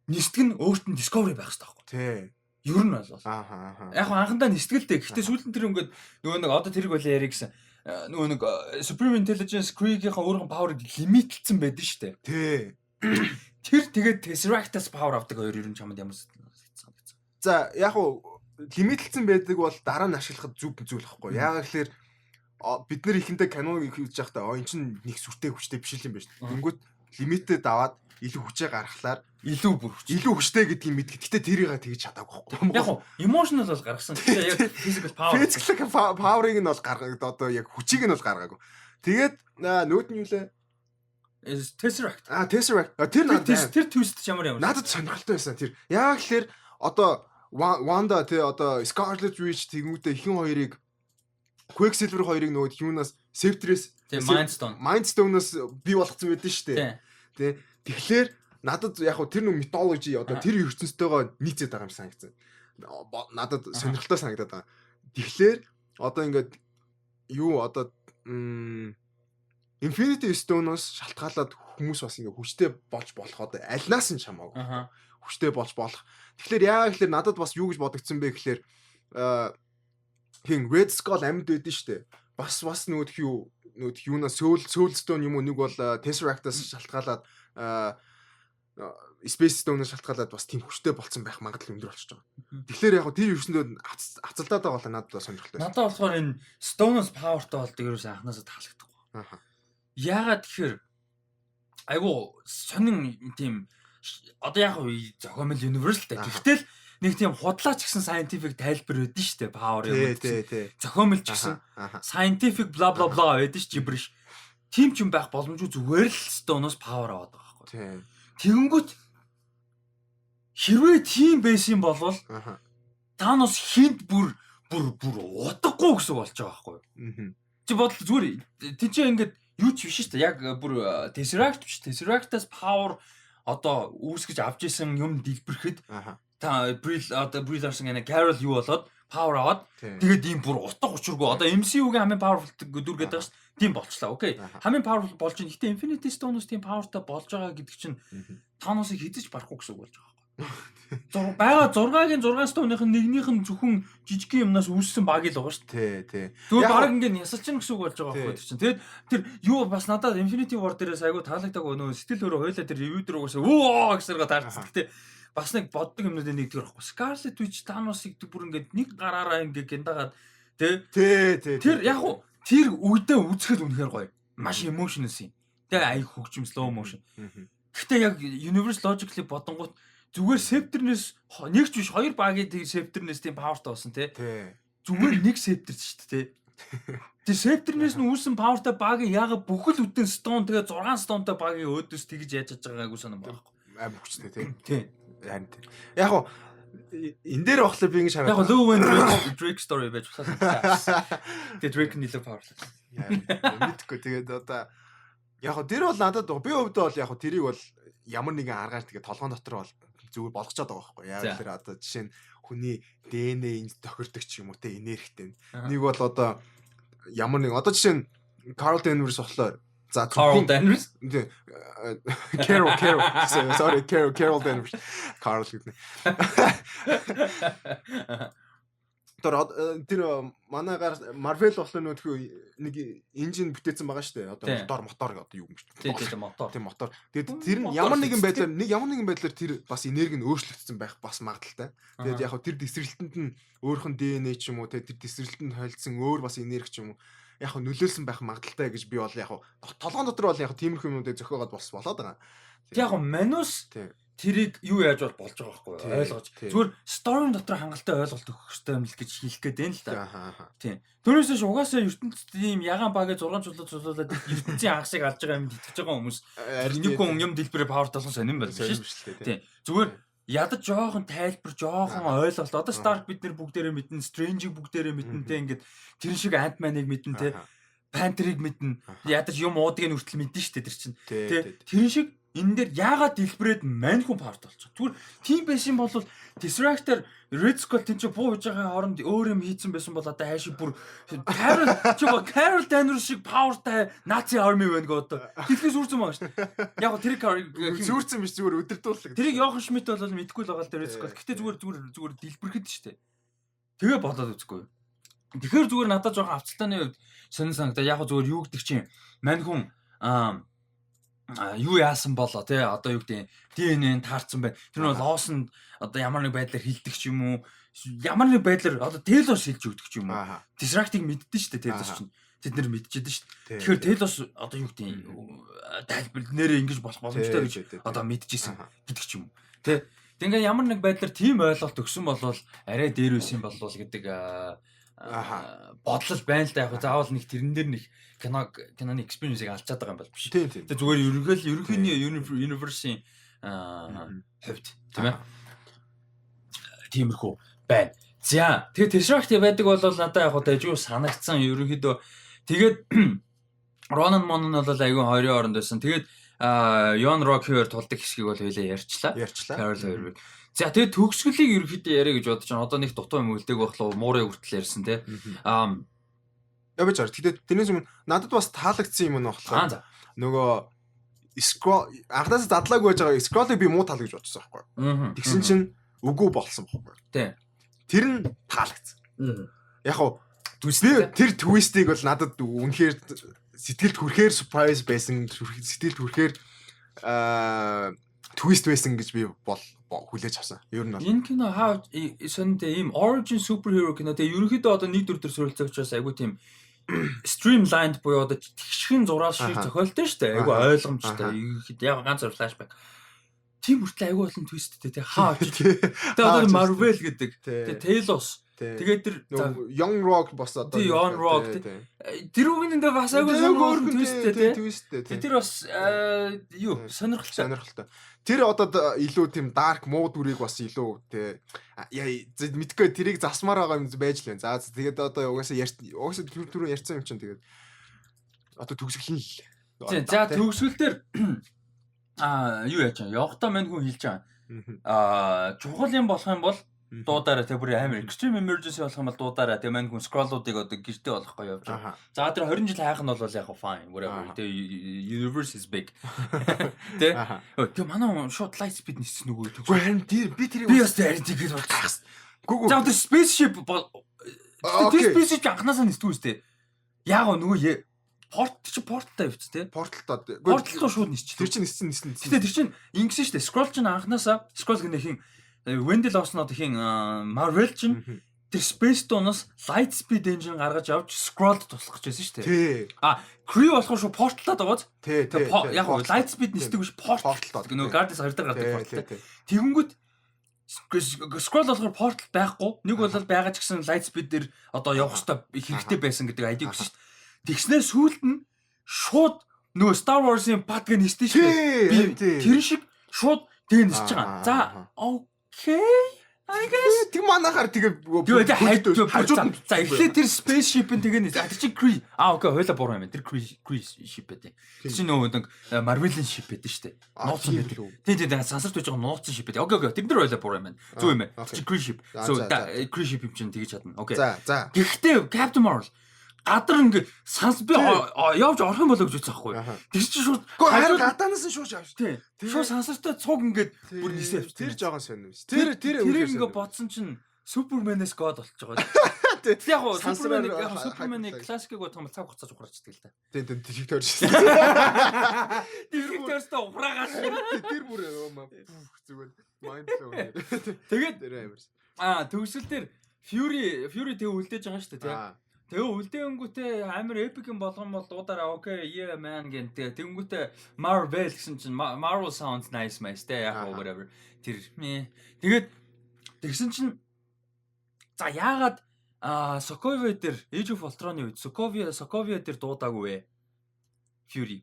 нисдэг нь өөрт нь discovery байх хэрэгтэй байхгүй. Ер нь бол. Яг анхандаа нисдэг л дээ. Гэхдээ сүүлд нь тэр ингээд нөгөө нэг одоо тэрийг болоо ярих гэсэн нөгөө нэг Supreme Intelligence Kree-ийн өөрийнхөө power-ыг limit-лсэн байдаг шүү дээ. Тэр тэгээд Tesseract-аас power авдаг хоёр ер нь чамд ямар санагдсан? За, яг уу limit-лсэн байдаг бол дараа нь ашиглахад зүг зүйл байхгүй. Яагаад гэхээр Бид нэр ихэндээ кино хийж байхдаа эн чинь нэг сүртэй хүчтэй биш юм байна шүү дээ. Тэнгүүт limited аваад илүү хүчээ гаргахлаар илүү бүр хүч. Илүү хүчтэй гэдгийг мэддэг. Гэтэ тэрийг тэгж чадаагүй байхгүй. Яг хуу emotional бол гаргасан. Гэтэ яг physical power. Physical power-ыг нь бол гаргаг, одоо яг хүчийг нь бол гаргаагүй. Тэгээд нүүд нь юу лээ? Tesseract. А, Tesseract. Тэр надад тэр twist ч ямар ямар. Надад сонирхолтой байсан тэр. Яг тэгэхээр одоо Wanda тий, одоо Scarlet Witch тэгмүүтээ хин хоёрыг, Quicksilver хоёрыг нөгөө юунаас, Scepter-ээс Тий, Mind Stone. Mind Stone-оос бий болгоцсон байдсан шүү дээ. Тий. Тэгэхээр надад яг хуу тэр нэг mythology, одоо тэр ертөнцтэйгоо нийцээд байгаа юм санагдсан. Надад сонирхолтой санагдаад байгаа. Тэгэхээр одоо ингээд юу, одоо Infinity Stone-оос шалтгаалаад хүмүүс бас ингээ хүчтэй болж болох, одоо альнаас нь чамаагүй хүчтэй болж болох. Тэгэхээр яагаад гэхээр надад бас юу гэж бодогдсон бэ гэхээр хин Red Skull амьд байдэн штэ. Бас нөгөөх юу, нөгөөх юунаа Soul Stone юм уу, нэг бол Tesseract-аас шалтгаалаад, Space Stone-оос шалтгаалаад бас тийм хүчтэй болцсон байх магадлал өндөр болчихж байгаа. Тэгэхээр яг тэр ертөндөд авцалдаад байгаа бол надад сонирхолтой. Надад болохоор энэ Stone-оос power-тай болдог ерөөс анханасаа таалагдахгүй. Яагаад тэгэхээр айгу сонин тийм, одоо яг зохиомл universe л та. Гэхдээ л нэг тийм худлаач гэсэн scientific тайлбар байдэн шүү дээ. Power юм. Тий. Зохиомл ч гэсэн scientific bla bla bla байдэн ш, gibberish. Тим ч юм байх боломжгүй, зүгээр л Stone-оос power аваад байгаа байхгүй. Тэгэнгүүт хэрвээ тийм байсан бол Thanos хинт бүр бүр бүр утгагүй гэсэн болж байгаа байхгүй. Чи бодол, зүгээр тийч ингээд юу ч биш шүү дээ. Яг бүр Tesseract биш. Tesseract-аас power одоо үүсгэж авч исэн юм дэлбэрэхэд та Brie, одоо Brie Larson гэнэ Carol юу болоод power аваад, тэгээд ийм бүр утга учиргүй одоо MCU-гийн хамгийн powerful дүр гэдэг шүү дээ. Тийм болчлаа. Okay. Хамгийн powerful болж байна. Гэтэ Infinity Stone-оос тийм powerтай болж байгаа гэдэг чинь Thanos-ыг хизэж барахгүй гэсэн үг болж байгаа байхгүй. Байгаа 6-гийн 6 stone-ых нь нэгнийх нь зөвхөн жижигхэн юмнаас үүссэн баг л байгаа шүү дээ. Тий, тий. Тэгвэл баг ингээд нясалчин гэсэн үг болж байгаа байхгүй тэр чинь. Тэгээд тэр юу, бас надад Infinity War дээрээс айгу таалагдаагүй, нөө сэтгэл хөөрө хойлоо тэр review дээр угаасаа өө гэсэргээ таарсан. Гэтэ бас нэг боддог юмнуудын нэг тэр байхгүй. Scarlet Witch Thanos-ыг бүр ингээд нэг гараараа ингээд гиндагаад тий. Тий, тий. Тэр яг уу тэр үедээ үзэхэд үнэхээр гоё. Маш emotional scene. Тэгээ аяг хөгжим, slow motion. Гэтэ яг universe logically бодонгууд зүгээр Scepter-нээс нэг ч биш, хоёр багийн тэр Scepter-нээс тийм power-тай болсон тий. Зүгээр нэг Scepter шүү дээ тий. Тэр Scepter-нээс нь үүсэн power-тай багийн яагаад бүхэл бүтэн Stone, тэгээ 6 Stone-тай багийн өөдөөс тэгж яаж чадж байгааг айгуу сонирн байхгүй. Амар хүчтэй тий. Тий. Харин тий. Яг гоо энэ дээр болохоор би ингэж хараад. Яг Lou Wayne Drake story байж болох. Тэгээ Drake нь илүү powerful. Мэдхгүй, тэгээд одоо яг гоо тэр бол надад, би хувьдаа бол яг гоо тэрийг бол ямар нэгэн аргаар тэгээ толгоон дотор бол зүгээр болгочоод байгаа байхгүй. Яг тэр одоо жишээ нь хүний DNA-нд тохирдог ч юм уу те, энергитэй. Нэг бол одоо ямар нэг, одоо жишээ нь Carol Danvers болохоор за Carol Danvers. Тий. Carol, sorry, Carol Carol Danvers, Carl гэдэг. Тэр манай гар Marvel болохоор нөгөө нэг engine бүтээсэн байгаа шүү дээ. Одоо мотор одоо юу юм шүү дээ. Тийм, мотор. Тийм, мотор. Тэгээд тэр нь ямар нэгэн байдлаар, нэг ямар нэгэн байдлаар тэр бас энерги нь өөрчлөгдсөн байх бас магадлалтай. Тэгээд яг хав тэр дэсрэлтэнд нь өөрөх нь DNA ч юм уу те, тэр дэсрэлтэнд холилдсон өөр бас энерги ч юм уу яг хав нөлөөлсөн байх магадлалтай гэж би бол яг хав толгоон дотор бол яг тиймэрхүү юмнуудыг зохиогоод бас болоод байгаа. Яг Манус тэрийг юу яаж бол болж байгаа байхгүй ойлгож. Зүгээр story дотор хангалттай ойлголт өгөх хэрэгтэй юм л гэж хэлэх гээд байна л да. Тийм. Тэрнээс биш угаасаа ертөнцид ийм ягаан багийн 6 чулуу цулуулаад ертөнцийн хагасыг алж байгаа юмд итгэж байгаа хүмүүс нэг хүн юм дэлбэрээ power толон сонирн байна шүү дээ. Тийм. Зүгээр ядаж жоохон тайлбар, жоохон ойлголт. Одоо Stark бид нэр бүгдээрээ мэднэ, Strange-ийг бүгдээрээ мэднэ те, ингээд тэр шиг Ant-Man-ыг мэднэ те. Panther-ыг мэднэ. Ядаж юм уудыг нь хүртэл мэднэ шүү дээ тэр чинь. Тэ тэр шиг энэ дээр яагаад дэлбэрээд мань хүн part болчих. Зүгээр тийм байсан бол Tesseract-аар Red Skull тийм чи буу хийж байгаа хооронд өөр юм хийцэн байсан бол одоо хайши бүр Carol чи Carol Danvers шиг powerтай Nazi army байна гоо одоо. Дэлхий сүрцэн байгаа шүү дээ. Яг гоо тэрийг сүрцэн биш, зүгээр өдөрдүүлэг. Тэрийг Jochen Schmidt бол мэдэхгүй л байгаа л дээ, Red Skull. Гэтэ зүгээр зүгээр зүгээр дэлбэрэхэд шүү дээ. Тэгээ бодоод үзэхгүй. Тэгэхээр зүгээр надад жоохон авцалтааны хувьд сонин санагдаа. Яг зүгээр юу гэдэг чинь мань хүн аа юу яасан болоо те, одоо юу гэдэг, DNA-н таарсан байна. Тэр нь Лосон одоо ямар нэг байдлаар хилдэг ч юм уу, ямар нэг байдлаар одоо Телос шилж өгдөг ч юм уу. Tesseract-ыг мэддэн шүү дээ Телос чинь. Тэд нэр мэдчихэд шүү дээ. Тэгэхээр Телос одоо юу гэдэг тайлбар нэрээ ингэж болох боломжтой гэж одоо мэдчихсэн гэдэг ч юм уу. Тэ. Тэг ингээ ямар нэг байдлаар тийм ойлголт өгсөн бол арай дээр байсан болов гэдэг бодлол байна л да. Яг заавал нэг тэрэн дээр нэг киноны experience-ыг алчаад байгаа юм бол биш. Тийм. Тэг зүгээр ерөнхийдөө universe-ийн хувьд, тийм ээ. Тиймэрхүү байна. За, тэгээ Tesseract байдаг бол надад яг хаа дайжгүй санагдсан ерөнхийдөө. Тэгээд Ronan Monon бол айгүй хоёрын оронд байсан. Тэгээд Yon-Rogg хоёр тулдаг хэсгийг бол хоёлаа ярьчлаа. Ярьчлаа. Carol хоёрыг. За, тэгээд төгсгөлийг ерөнхийдөө яриа гэж бодож байна. Одоо нэг дутуу юм үлдээг байхлаа, муурын хүртэл ярьсан, тий. Явж байгаа. Гэтэ тэрнээс өмнө надад бас таалагдсан юм нь болохоор нөгөө Skrull анхнаасаа задлаагүй байж байгаа Skrull-ыг би муу тал гэж бодсон байхгүй. Тэгсэн чинь үгүй болсон байхгүй. Тэр нь таалагдсан. Яг хуу тэр twist-ийг бол надад үнэхээр сэтгэлд хүрэхээр surprise байсан, сэтгэлд хүрэхээр twist байсан гэж би бол хүлээж авсан. Ер нь бол энэ кино хаа сонинтэй ийм origin superhero кино. Тэгээ ерөнхийдөө одоо нэг дүр төр суралцах учраас айгүй тийм streamlined буюу одоо тэгшхэн зураал шиг зохиолтой шүү дээ. Айгүй ойлгомжтой. Ерөнхийдөө яг ганц flashback. Тийм хүртэл айгүй олон twist-тэй, тий, хаа очиж. Тэгээ одоо Marvel гэдэг. Тэгээ Talos. Тэгээд тэр Yon-Rogg бас одоо Yon-Rogg тэр үгэн дээр бас айгүй сонирхолтой twist-тэй, тий. Тэр бас юу, сонирхолтой. Сонирхолтой. Тэр одоо илүү тийм dark муу дүрийг бас илүү, тий. Яа, мэдгүй, тэрийг засмаар байгаа юм байж л байна. За, тэгээд одоо угаасаа тэр түрүү ярьсан юм чинь тэгээд одоо төгсгөл нь л. За, төгсгөл дээр юу яаж байгаа? Явхдаа мань хүн хэлж байгаа. Чухал юм болох юм бол дуудаараа, тэг бүр амар extreme emergency болох юм бол дуудаараа, тэг мань хүн Skrull-уудыг одоо гэртээ болохгүй явж байгаа. За, тэр 20 жил хайх нь бол яг fine, whatever. Тэг universe is big. Тэ. Тэг манай шууд light speed ниссэн үгүй. Үгүй, харин тэр би тэрийг би бас харин тэгээд бодсон. Үгүй. За, тэр spaceship, тэр spaceship анханасаа нисдэг үстэй. Яг нөгөө порт чи порталтай явц, те. Порталтай. Портал руу шууд нисчих. Тэр чинь ниссэн, ниссэн. Гэтэ тэр чинь ингэсэн шүү дээ. Skrull чинь анханасаа Skrull гэнэ хин Wendy Lawson одоо хин Marvel чинь тэр Space Stone-оос Light Speed Engine гаргаж авч Skrull-д туслах гэж байсан шүү дээ. А Kree болохоор шууд портлаад байгааз. Тий, тий. Яг гоо Light Speed нисдэг биш, портал. Нөгөө Guardians 2 дээр гардаг портал. Тэгэнгүүт Skrull болохоор портал байхгүй. Нэг бол байгаа ч гэсэн Light Speed дээр одоо явах хэрэгтэй хэрэгтэй байсан гэдэг idea өгсөн шүү дээ. Тэгснээр сүүлд нь шууд нөгөө Star Wars-ын пад гэ нисдэн шүү дээ. Тэр шиг шууд тэгээ нисэж байгаа. За, okay. I guess. Тэг манахаар тэгээ тэгээ хажууд нь, за, эхлээд тэр spaceship-ын тэгээ нис. А, тэр чинь Kree. А, okay, хоёлаа буруу юм. Тэр Kree ship байдаг. Тэр чинь нөгөө нэг Marvel-ийн ship байдаг шүү дээ. Нууцсан байдаг. Тийм, сансарт байж байгаа нууцсан ship байдаг. Okay, тэр дээр хоёлаа буруу юм байна. Зөв юм байна. Тэр чинь Kree ship. So Kree ship юм чинь тэгэж чадна. Okay. За за. Гэхдээ Captain Marvel гадар ингээ санс би явж орох юм болоо гэж бодсон байхгүй. Тэр чинь шууд харин гадаанаас нь шууд явж. Тий. Шууд сансартай цуг ингээд бүр нисээ явчих. Тэр жоохон сонир биш. Тэр тэрийг ингээ бодсон чинь Суперменээс God болчих жоогоо. Тий. Яг гоо Супермен, яг Суперменийг классикийг бодох юм бол цаг хугацааж ухраачдаг л та. Тий, тэр тойрч. Тэр тойрстой ухраагааш. Тэр бүр зүгээр mind blown. Тэгээд тэр амар. Төгсөл дээр Fury тэг үлдээж байгаа шүү дээ, тий. Тэгээ үлдээнгүүтээ амар epic юм болгон бол дуудаараа, okay, yeah man гэн. Тэгээ тэгэнгүүтээ Marvel гэсэн чинь Marvel sounds nice nice те, яг whatever. Тэр тэгээд тэгсэн чинь, за, яагаад Sokovia дээр, Age of Ultron-ы үед Sokovia дээр дуудаагүй вэ? Fury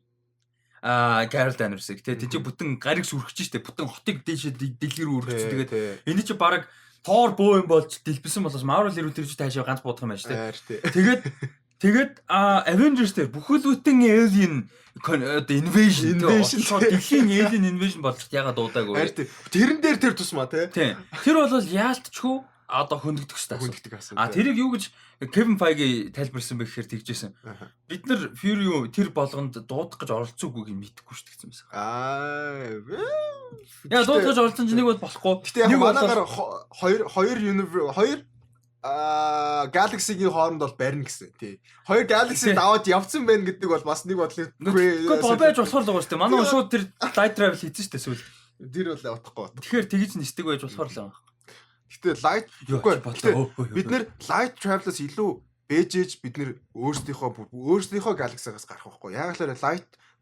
Carol Danvers-ыг, те, тийч бүтэн гариг сүрхэж штэ, бүтэн хотыг дээшээ дэлгэр өргөж, тэгээд энэ чи баг Тоор бөө юм болж дэлбэсэн болоос Marvel ирүүл тэр чи таашаа ганц буудах юм байна шүү дээ. Тэгээд Avengers дээр бүхэл бүтэн alien одоо invasion, шууд дэлхийн alien invasion болж ягаад дуудаагүй. Тэрэн дээр тэр тусмаа, тий. Тэр бол яалтчгүй одоо хөндөгдөх хэрэгтэй. Хөндөгдөх асуу. А тэрийг юу гэж Kevin Feige тайлбарсан бэ гэхээр тэгжсэн. Бид нар Fury тэр болгонд дуудах гэж оролцоогүйг нь мэдэхгүй шүү дээ гэсэн байсан. Аа. Яа, дуудах гэж оролцсон чинь нэг бол болохгүй. Гэтэ яг манайгаар хоёр universe, хоёр Galaxy-гийн хооронд бол барина гэсэн. Тий. Хоёр Galaxy даваад явцсан байна гэдэг бол бас нэг бодлын Үгүй байж болохоор л байгаа шүү дээ. Манай шууд тэр light travel хийсэн шүү дээ сүүл. Тэр бол утгагүй. Тэгэхээр тэгж нисдэг байж болохоор л байгаа. Гэтэ light, үгүй, бид нэр light travel-аас илүү Бэжэж бид нэр өөрсдийнхөө galaxy-гаас гарах байхгүй. Яг л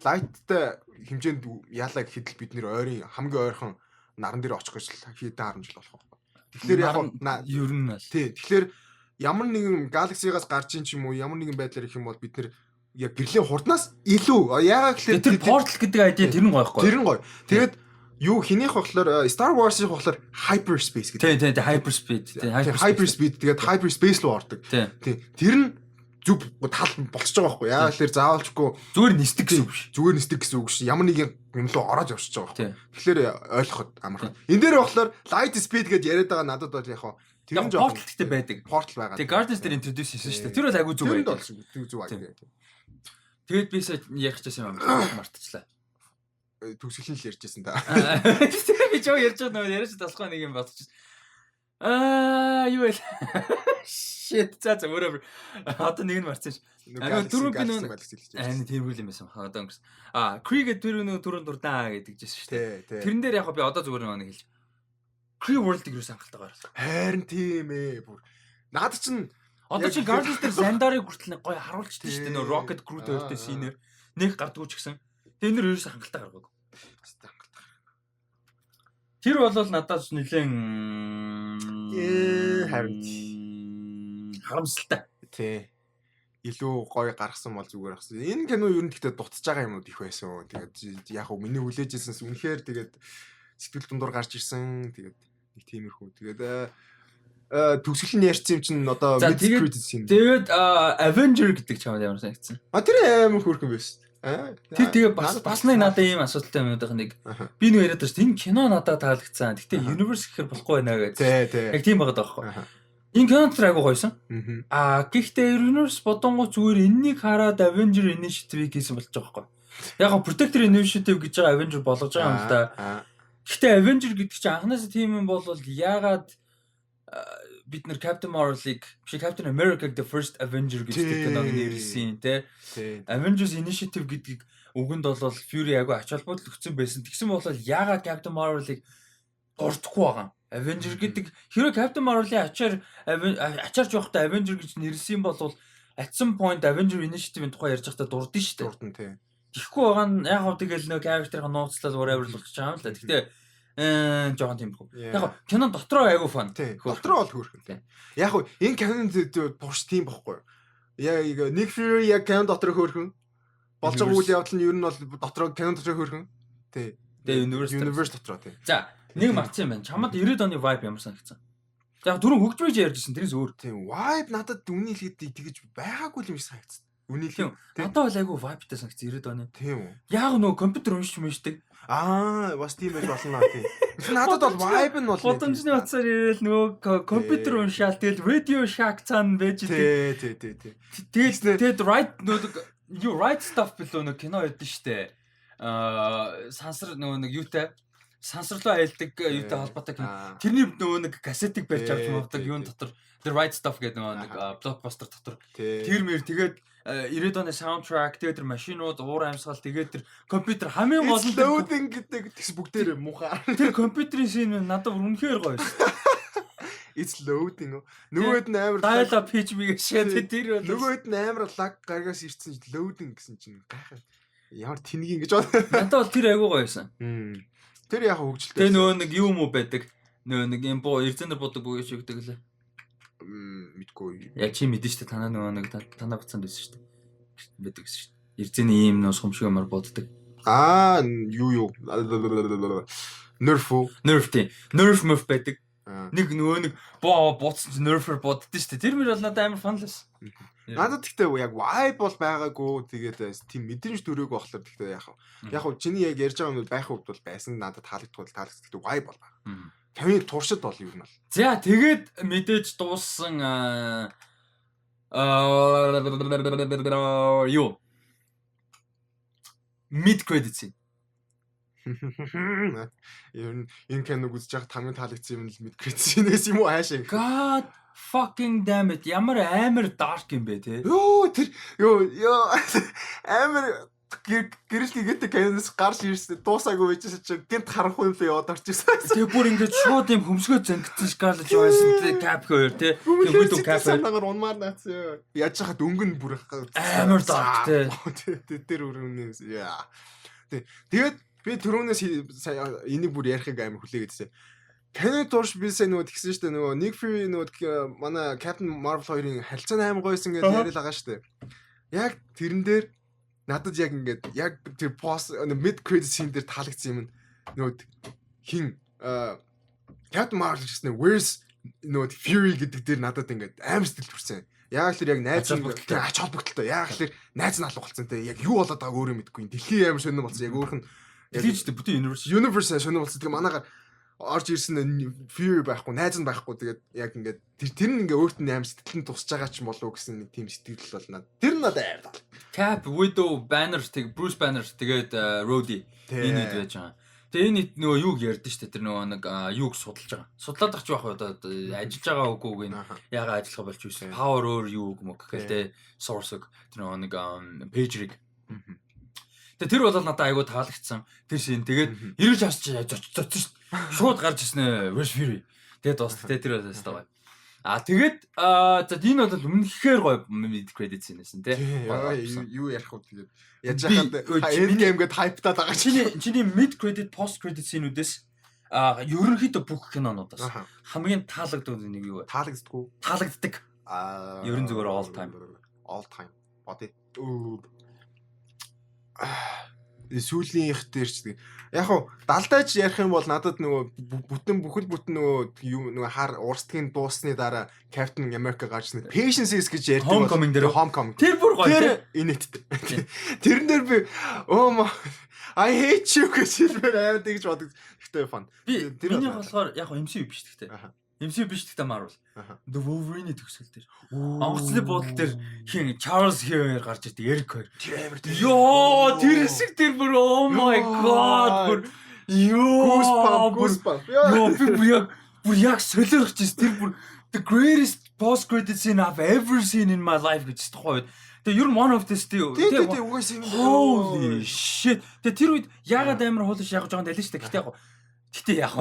light-тай хэмжээнд яалаа гэхэд л бид нэр ойрын хамгийн ойрхон наран дээр очих гэж хэдэн 10 жил болох байхгүй. Тэгэхээр яг ер нь бол тий. Тэгэхээр ямар нэгэн galaxy-гаас гарч ин ч юм уу, ямар нэгэн байдлаар их юм бол бид нэр яг гэрлийн хурднаас илүү, яагаад гэхээр тэр portal гэдэг idea, тэр нь гоё байхгүй. Тэр нь гоё. Тэгээд юу хинийх болохоор, Star Wars-ийн болохоор hyperspace гэдэг. Тийм, hyperspeed. Тийм, hyperspeed, тэгээд hyperspace руу ордог. Тийм. Тэр нь зөв тал болчихж байгаа байхгүй. Яагаад тэгэхээр заавалчгүй зүгээр нисдэг гэсэн үг биш. Зүгээр нисдэг гэсэн үг биш. Ямар нэг юм руу ороод явчихж байгаа байхгүй. Тэгэхээр ойлгоход амархан. Энэ дээр болохоор light speed гэж яриад байгаа надад бол яг хаа тэр нь жоохон portal гэхдээ байдаг. Portal байгаа. Тэгээ Guardians дээр introduce хийсэн шүү дээ. Тэр бол айгүй зөв байдаг. Тэр бол зөв idea. Тэгээд би сая ярих гэсэн юм мартчихлаа. Төгсгөлийн л ярьжсэн та. Би жоо ярьж байгаа нөгөө яриач болохгүй нэг юм бодчих. Аа, юу вэ? Shit, за, whatever. Одоо нэг нь марцсан ш. Аа, түрүү би нөгөө аа, тэр үйл юм байсан. Одоо өнгөрсөн. Аа, Kree гэдэг тэр нөгөө түрүүн дурдаа гэдэг жисэн шүү дээ. Тэрэн дээр яг би одоо зүгээр нэг хэлж. Kree World-ыг юус хангалттай гаргасан. Харин тийм ээ. Бүр наад чинь Одоо чи Guardians дээр Xandar-ыг хүртэл нэг гоё харуулчихдээ шүү дээ. Нөгөө Rocket Groot хоёртой scene-ээр нэг гардгуу ч гэсэн. Тэр нэр ерөөс хангалттай гаргаагүй. Хангалттай. Тэр бол надад нэлээд харин харамсалтай. Тий. Илүү гоё гаргасан бол зүгээр ахсан. Энэ кино ер нь гэхдээ дутаж байгаа юмнууд их байсан. Тэгээд яг хөө миний хүлээж ирсэнс үнэхээр тэгээд сэтгэл дундуур гарч ирсэн. Тэгээд нэг тиймэрхүү. Тэгээд төгсгөл нь ярьсан юм чинь одоо mid credit scene. Тэгээд Avenger гэдэг чамд ямар санагдсан? А, тэр амар хөөрхөн байсан. Тэр тэгээ бас нэг надад ийм асуудалтай юмнуудын нэг би нэг яриад байгаа шүү дээ. Энэ кино надад таалагдсан. Гэтэ universe гэхэр болохгүй байна гэж. Яг тийм байгаа даахгүй. Энэ кино дотор айгу гойсон. Аа, гэхдээ universe бодонгоо зүгээр энэнийг хараад Avenger Initiative хийсэн болж байгаа байхгүй. Яг го Protector Initiative гэж байгаа Avenger болгож байгаа юм л да. Гэхдээ Avenger гэдэг чинь анханасаа тийм юм бол яагаад бид нар Captain Marvel-ыг биш, Captain America the First Avenger гэж тэр киног нэрлсэн, тий. Avengers Initiative гэдгийг үгэнд бол Fury айгу ач холбогдол өгсөн байсан. Тэгсэн бол яагаад Captain Marvel-ыг дурдахгүй байгаа юм? Avenger гэдэг хэрвээ Captain Marvel-ийн ачаарч явахдаа Avenger гэж нэрлсэн бол at some point Avenger Initiative-ийн тухай ярьж байхдаа дурдсан шүү дээ. Дурдан, тий. Тэгэхгүй байгаа нь яг хав тэгэл нөө character-ын нууцлал whatever л болчихж байгаа юм л да. Гэхдээ жоохон тиймэрхүү. Яг кино дотроо айгу fun. Дотроо бол хөөрхөн. Тий. Яг хөө энэ киноны турш тийм бохгүй юу? Яг Nick Fury яг кино дотор хөөрхөн. Болж байгаа үйл явдал нь ер нь бол дотроо, кино дотроо хөөрхөн. Тий. Тэгээ universe universe дотроо, тий. За, нэг марцсан юм байна. Чамд 90-ад оны vibe ямар санагдсан? Яг түрүүн хөгжмөж ярьжсэн, тэрнээс өөр. Тийм, vibe надад үний хэлгээд тэгэж байгаагүй юм шиг санагдсан. Үний л. Надад бол айгүй vibe-тай санагдсан 90-ад оны. Тийм үү? Яг нөгөө компьютер уншиж муншдаг. Аа, бас тийм байж болно, тийм. Надад бол vibe нь бол Гудамжны утсаар ирээл нөгөө компьютер уншаал, тэгэл Radio Shack цаана байж идэг. Тий. Тэгэл right нөгөө юу Right Stuff билүү, нөгөө кино байдсан штэ. Аа, сансар нөгөө нэг юутай сансарлуу аялдаг юутай холбоотой кино. Тэрний нөгөө нэг кассетыг барьж авч мавдаг юун дотор, The Right Stuff гэдэг нөгөө нэг blockbuster дотор. Тэр мэр тэгээд 90-ад оны soundtrack, тэгээд тэр машинууд, уур амьсгал, тэгээд тэр компьютер, хамгийн гол нь loading гэдэг тэгс бүгдээр муухай. Тэр компьютерийн scene надад үнэхээр гоё шүү. It's loading. Нөгөөд нь амар dial up хийж мигээ тэр бол нөгөөд нь амар lag гаргаас ирсэн loading гэсэн чинь гайхав. Ямар тэнэг ингэж бод. Надад бол тэр айгүй гоё байсан. Тэр яг хөгжилтэй. Тэгээ нөгөө нэг юм уу байдаг. Нөгөө нэг юм боо эрзэнэр бодог буюу ч гэдэг лээ. Мэдгүй. Яг чи мэдэн штэ, танаа нөгөө нэг танаа буцаанд байсан штэ. Байдаг гэсэн штэ. Эрзэний ийм нөө сум шиг юмар боддог. Аа, юу. Nerf үү? Nerf, тийм. Nerf мөрf байдаг. Нэг нөгөө нэг боо бууцсан чи Nerf-ээр боддоо штэ. Тэр мөр бол надад амар fun л байсан. Надад гэхдээ яг vibe бол байгаагүй. Тэгээд тийм мэдрэмж төрөөг болохоор гэхдээ яг яг чиний яг ярьж байгаа юм байх хувьд бол байсан. Надад таалагддаг бол таалагддаг. Гэхдээ vibe бол байгаа. Камерын туршид бол ер нь бол. За, тэгээд мэдээж дууссан аа юу mid credit scene. Ер нь энэ киног үзэж байхад хамгийн таалагдсан юм л mid credit scene-ээс юм уу хаашаа. God fucking damn it, ямар амар dark юм бэ те. Йоо, тэр ёо ёо амар Гэрэл гэгээтэй киноноос гарч ирсэн, дуусаагүй байжсэн чинь гинт харанхуй юм л яваад орж ирсэн. Тэгээ бүр ингээд шууд юм хөмсгөө зангидсан Scarlett Johansson, Cap хоёр тий. Тэгээ Widow, Cap хоёр санаагаар унмаар наацсан. Яаж хахад өнгө нь бүр амар dark тий. Тий, тэр өрөөнөөс яа. Тий. Тэгээд би түрүүнээс сая энийг бүр ярихыг амар хүлээгээдсэн. Кино турш би сая нөгөө тэгсэн шүү дээ, нөгөө Nick Fury, нөгөө манай Captain Marvel хоёрын харилцаа амар гоёсэн гэж яриад байгаа шүү дээ. Яг тэрэн дээр надад яг ингээд яг тэр post mid credit scene дээр таалагдсан юм нь нөгөө хин Captain Marvel гэсэн "Where's нөгөө Fury" гэдэг дээр надад ингээд амар сэтгэл төрсэн. Яг л тэр яг найз нь ач холбогдолтой. Яг л тэр найз нь алга болсон те. Яг юу болоод байгааг өөрөө мэдэхгүй. Дэлхий амар сонирн болсон. Яг өөрөх нь Дэлхий ч бүтэн universe. Universe сонирн болсон. Тэгээ манаагаар орж ирсэн Fury байхгүй, найз нь байхгүй. Тэгээд яг ингээд тэр нь ингээ өөрт нь амар сэтгэл нь тусч байгаа ч юм болов уу гэсэн нэг тийм сэтгэл бол надад. Тэр нь надад амар тал. Cap, Widow, Banner, тэг Bruce Banner, тэгээд Rhodey энэ хэд байж байгаа. Тэгээ энэ нөгөө юуг ярьдэн штэ, тэр нөгөө нэг юуг судалж байгаа. Судлаад ах чи байх одоо ажиллаж байгаа үгүйг нь ягаа ажиллах болж байсан. Power өөр юу гэмэг гэл те, source тэр нөгөө нэг pager-ыг. Тэгээ тэр бол надад айгуу таалагдсан. Тэр шин тэгээд эргэж авч зоцсон шүү. Шууд гарч ирсэн ээ. "Where's Fury?" Тэгээд дуусна те, тэр бол өстой гоё. А тэгээд за, энэ бол үнэхээр гоё mid credit scene байсан тий. Юу ярих вэ тэгээд яаж яхад Endgame гээд hype-таад байгаа. Чиний mid credit, post credit scene-үүдээс ерөнхийдөө бүх кинонуудаас хамгийн таалагддаг нэг юу вэ? Таалагддаггүй. Таалагддаг. Ерөн зүгээр all time. All time. Бодъё. Сүүлийнх дээр ч тэг. Яг хуу далдаач ярих юм бол надад нөгөө бүтэн бүхэл бүтэн нөгөө юм нөгөө хар урсдгийн дуусны дараа Captain America гарч ирсэн. "Patience" гэж ярьдаг. Homecoming дээр. Homecoming. Тэр бүр гоё. Тэр инээдтэй. Тэрэн дээр би "Oh my, I hate you" гэж хэлмээр амар тэгж бодог. Гэхдээ fun. Би миний болохоор яг MCU биш гэхдээ. MCU биш гэхдээ Marvel. The Wolverine-ийн төгсгөл дээр. Онгоцны буудлын дээр хин Charles Xavier гарч ирдэг, Eric хоёр. Тэр амар. Йоо, тэр хэсэг тэр бүр oh my god, бүр ёо. Goosebump. Йоо, би бүр яг солиорч ирсэн. Тэр бүр the greatest post credit scene I've ever seen in my life гэж тухайн үед. Тэгээ ер нь one of the тий тий тий угаасаа юм. Holy shit. Тэгээ тэр үед яагаад амар holy shit яг жоохон далин шүү дээ. Гэтэ яг Гэтэ яг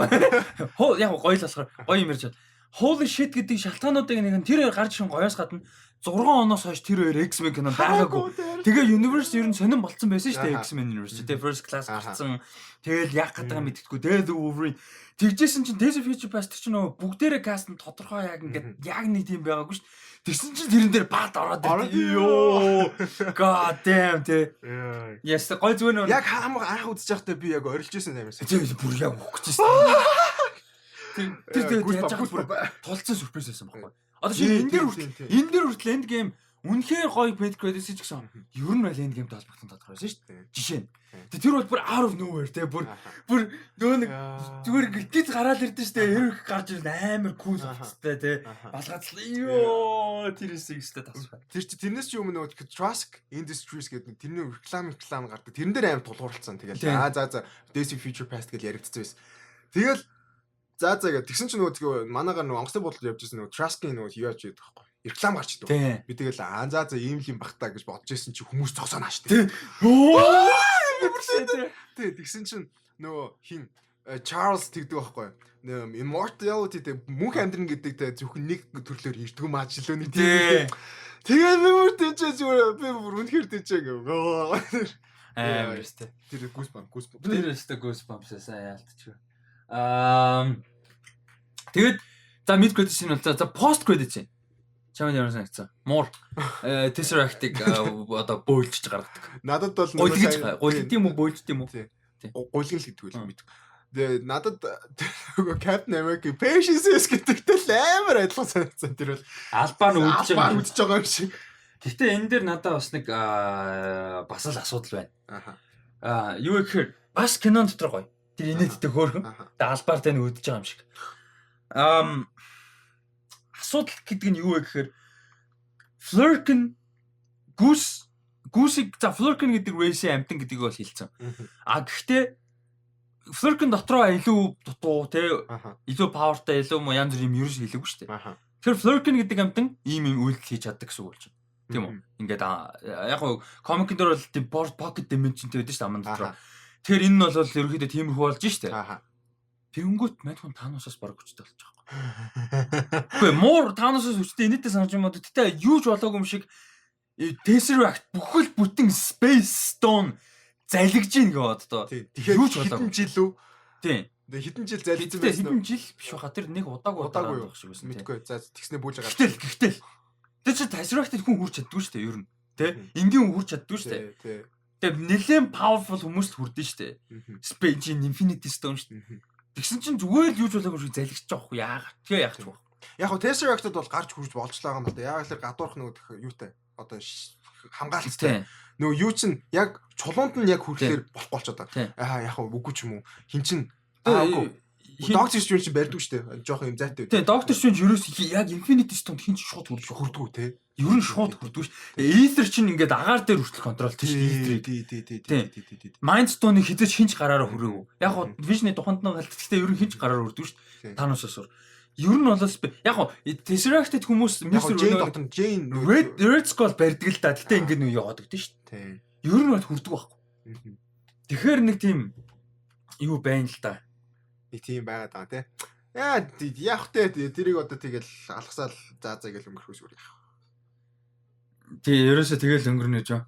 хоо яг гоё л болохоор гоё юм ярьж байна. Holy shit гэдэг шалтгаануудыг нэг нь тэр хоёр гарч ирсэн гоёос гадна 6 оноос хойш тэр хоёр X-Men кино байгаагүй. Тэгээ universe ер нь сонирн болцсон байсан шүү дээ, X-Men universe. Тэгээ First Class гарцсан. Тэгэл яг гэдэг мэддэхгүй. Тэгээ Wolverine. Тэгжсэн чинь Days of Future Past чинь нөгөө бүгдээрээ cast нь тодорхой яг ингээд яг нэг тийм байгаагүй шүү дээ. Тэгсэн чинь тэрэн дээр бат ороод ирдэг. Йоо. God damn тэ. Yes, гой зүгээр нөө. Яг хамаг анх үзэж байхдаа би яг орилж байсан юм шиг. Тэр бүр яг өгөх гэжсэн. Тэр тэр яаж бүр тулцсан surprise байсан байхгүй. Одоо шинэ энэ дээр хүртэл Endgame үнэхээр гоё mid credits ч гэсэн ер нь бол Endgame-тэй холбогдсон тодорхой байсан шүү дээ. Жишээ нь. Тэгээ тэр бол бүр out of nowhere те, бүр нөгөө нэг зүгээр ингээд гиз гараал ирдэ шүү дээ. Эрх гарч ирнэ, амар cool хувцастай те. Балгацлаа. Ёо, тэр хэсэг өстэй тасвай. Тэр чи тэрнээс ч өмнө нөгөө Trask Industries гэдэг нэг тэрний реклам гардаг. Тэрэн дээр амар тулгуурлцсан. Тэгэл аа за за Days of Future Past гэж яригдсан байсан. Тэгэл за за гэх тэгсэн чинь нөгөө манаагаар нөгөө онгоцны буудлууд явж байсан, нөгөө Trask-ийн нөгөө юу яаж яадаг байхгүй. Реклам гарч идэв. Би тэгэл аа за за ийм л юм бах та гэж бодож байсан чи хүмүүс зогсоо нааш тий. Тий, тэгсэн чинь нөгөө хин Charles тэгдэг байхгүй. Нөгөө immortality тэг мөнх амьдрын гэдэг те зөвхөн нэг төрлөөр ирдэг юм аа ч лөө нэг тийм. Тэгээд би бүр тийчээ зүгээр би бүр үнэхээр тийчээ гэв. Амар өстэй. Тэр goosebump goosebump. Тэр өстэй goosebumps сайн яалтчих. Тэгээд за mid credit scene бол за post credit scene. Чамд ямар санагдсан? Муур. Tesseract-ыг одоо бөөлжиж гаргадаг. Надад бол нөгөө гулигд юм уу, бөөлжд юм уу? Гулгын л гэдэг үл мэдгүй. Тэгээ надад нөгөө Captain America "Patience" гэдэгтэй л амар адилхан санагдсан. Тэр бол албаар нь үдэж байгаа үдэж байгаа юм шиг. Гэхдээ энэ дээр надад бас нэг бас л асуудал байна. Аа, юу гэхээр бас кинон дотор гоё. Тэр инээдтэй хөөрхөн. Тэгээ албаар тань үдэж байгаа юм шиг. Асуудал гэдэг нь юу вэ гэхээр Flerken Goose-ийг за Flerken гэдэг race-ийн амьтан гэдгийг бол хэлсэн. А гэхдээ Flerken дотроо илүү дутуу те, илүү power-тай, илүү янз бүрийн юм ерөөс хэлээгүй шүү дээ. Тэгэхээр Flerken гэдэг амьтан ийм ийм үйлдэл хийж чаддаг гэсэн үг болж байна. Тийм үү? Ингээд яг гоо comic дээр бол тийм pocket dimension тэй байдаг шүү дээ, аман дотор. Тэгэхээр энэ нь бол ерөнхийдөө тиймэрхүү болж штэ. Тэнгүүт мань хүн Thanos-аас баг хүчтэй болж байгаа юм. Үгүй, муур Thanos-аас хүчтэй инээдтэй санаж юм уу? Гэтэ юу ч болоогүй юм шиг Tesseract бүхэл бүтэн Space Stone залгиж гин гэж боддоо. Тэгэхээр юу ч болоогүй. Хэдэн жил үү? Тийм. Тэгээ хэдэн жил залгижсан байсан хэдэн жил биш баха, тэр нэг удаагүй удаагүй байх шиг байсан. Мэдгүй. За, тэгснэ бүүж байгаа. Гэтэл тэр чи Tesseract-д хүн хүрч чаддгүй шүү дээ ер нь. Тэ? Энгийн хүн хүрч чаддгүй шүү дээ. Тий. Тэгээ нэлээд powerful хүмүүс л хүрдэн шүү дээ. Space Infinity Stone шүү дээ. Тэгсэн чинь зүгээр л юу ч болоогүй шиг залгиж байгаа хгүй яагаад. Тэгээ яах ч вэ? Яг хөө Tesseract-д бол гарч хүрч болж л байгаа юм л да. Яг л гадуурх нөгөө юутай одоо хамгаалалттай. Нөгөө юу чин яг чулуунд нь яг хүрэхээр болохгүй болчиход байгаа. Аа, яг хөө үгүй ч юм уу. Хин чин аа, үгүй. Doctor Strange чинь барьдгүй шүү дээ. Жохон юм зайтай. Тийм, Doctor Strange ерөөс яг Infinity Stone хин ч шууд хүрдэггүй. Хүрдэггүй те. Ер нь шууд хүрдэггүй шүү. Aether чинь ингээд агаар дээр хүртэл control той шүү дээ. Тий, тий, тий, тий, тий, тий. Mind Stone-ыг хизээч хинч гараараа хүрээгүй. Яг гоо Vision-ы туханд нь галт, гэхдээ ер нь хинч гараараа хүрдэггүй шүү дээ. Thanos-оос. Ер нь бол яг гоо Tesseract-д хүмүүс Mr. Jane дотор Jane Red Skull барьдаг л да. Гэтэ ингээд нөө яваад өгдөн шүү дээ. Ер нь бол хүрдэг байхгүй. Тэгэхээр нэг тийм юу байна л да. Нэг тийм байгаад байгаа тий. Яа, яах вэ, тэрийг одоо тэгэл алгасаал за за гэл өнгөрөхөөс өөр яах. Тий, ерөөсөө тэгэл өнгөрнө гэж.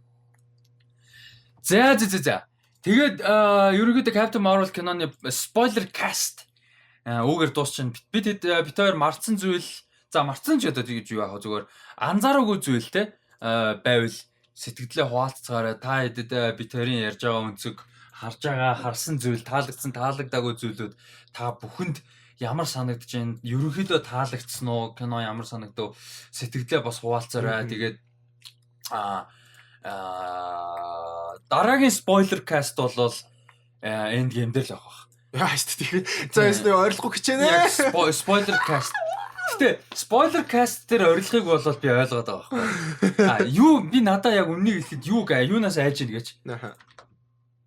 За за за за. Тэгээд ерөнхийдөө Captain Marvel киноны spoiler cast үүгээр дуусчихна. Бид бид хоёр мартсан зүйл, за, мартсан ч одоо тэгж юу яах вэ, зүгээр анзаараагүй зүйл те байвал сэтгэлдээ хуваалцгаарай. Та хэдэд бид хоёрын ярьж байгаа өнцөг, харж байгаа, харсан зүйл, таалагдсан, таалагдаагүй зүйлүүд та бүхэнд ямар санагдаж байна? Ерөнхийдөө таалагдсан уу? Кино ямар санагдав? Сэтгэлдээ бас хуваалцаарай. Тэгээд дараагийн spoiler cast бол Endgame дээр л авах байх. Яа шүү дээ. За, яс нэг ойрлохгүй хичээнэ. Яг spoiler cast. Гэтэ spoiler cast дээр орилохыг бол би ойлгоод байгаа байхгүй. А юу, би надаа яг үннийг хэлэхэд юу га юунаас айж ийн гэж.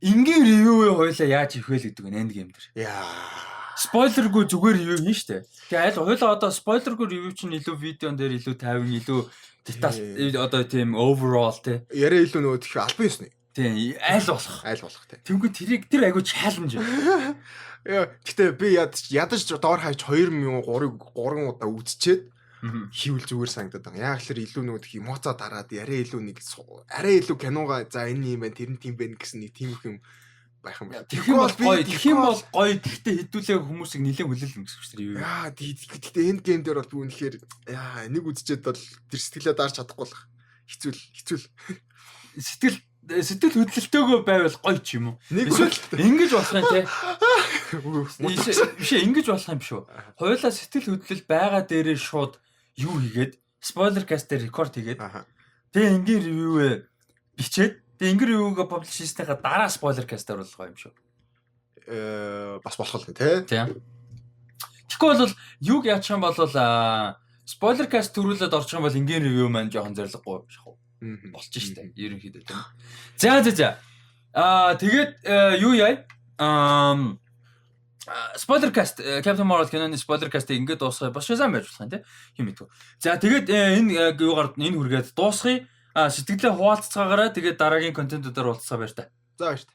Энгийн review хоёлаа яаж хийх вэ гэдэг нь Endgame дээр. Яа. Spoiler гүй зүгээр review хийн штэ. Тэгээ аль хоёлаа одоо spoiler гүй review чинь илүү видеон дээр илүү тайван, илүү деталь, одоо тийм overall те. Яриа илүү нөгөө тэх албан ёсны. Тийм, аль болох. Аль болох те. Тэнгүү тэрийг тэр айгу challenge. Яа, гэтээ би ядаж ядаж доор хаяж 2003-ыг 3 удаа үзчихэд хийвэл зүгээр санагдаад байгаа. Яг л илүү нөгөө тэх эмоцоо дараад, яриа илүү нэг арай илүү киногаа, за, энэ юм байна, тэр нь тийм байна гэсэн нэг тиймэрхүү юм байх юм байна. Тэгэх юм бол гоё, тэгэх юм бол гоё. Тэгтээ хэдүүлээ хүмүүсийг нэлээд хүлээлгэн гэсэн үг шүү дээ. Яа, тэгтээ Endgame дээр бол би үнэхээр яа, нэг үзчихэд бол тэр сэтгэлээ дарж чадахгүй л хэцүү хэцүү. Сэтгэл хөдлөлтөөгөө байвал гоё ч юм уу. Нэг Эсвэл ингэж болох юм те. Биш ээ, ингэж болох юм биш үү? Хоёулаа сэтгэл хөдлөл байгаа дээрээ шууд юу хийгээд, spoiler cast дээр рекорд хийгээд, тэгээ энгийн review ээ бичээд, тэгээ энгийн review-гээ publish хийснийхаа дараа spoiler cast оруулах гоё юм шүү. Бас болох л тий. Тийм. Тэгэхгүй бол юуг яачих юм бол spoiler cast төрүүлээд орчих юм бол энгийн review маань жоохон зориггүй шахав болж штэ ерөнхийдөө, тийм. За за за. Аа, тэгээд юу яа? Аа, spoiler cast, Captain Marvel киноны spoiler cast-ыг ингээд дуусгая. Бас Shazam байж болох юм тий. Хэм мэдгүй. За, тэгээд энэ юугаар энэ хүргээд дуусгая. А, сэтгэлдээ хуваалцгаагаараа, тэгээд дараагийн контентуудаар уулзцаа, баяр та. За, баяр та.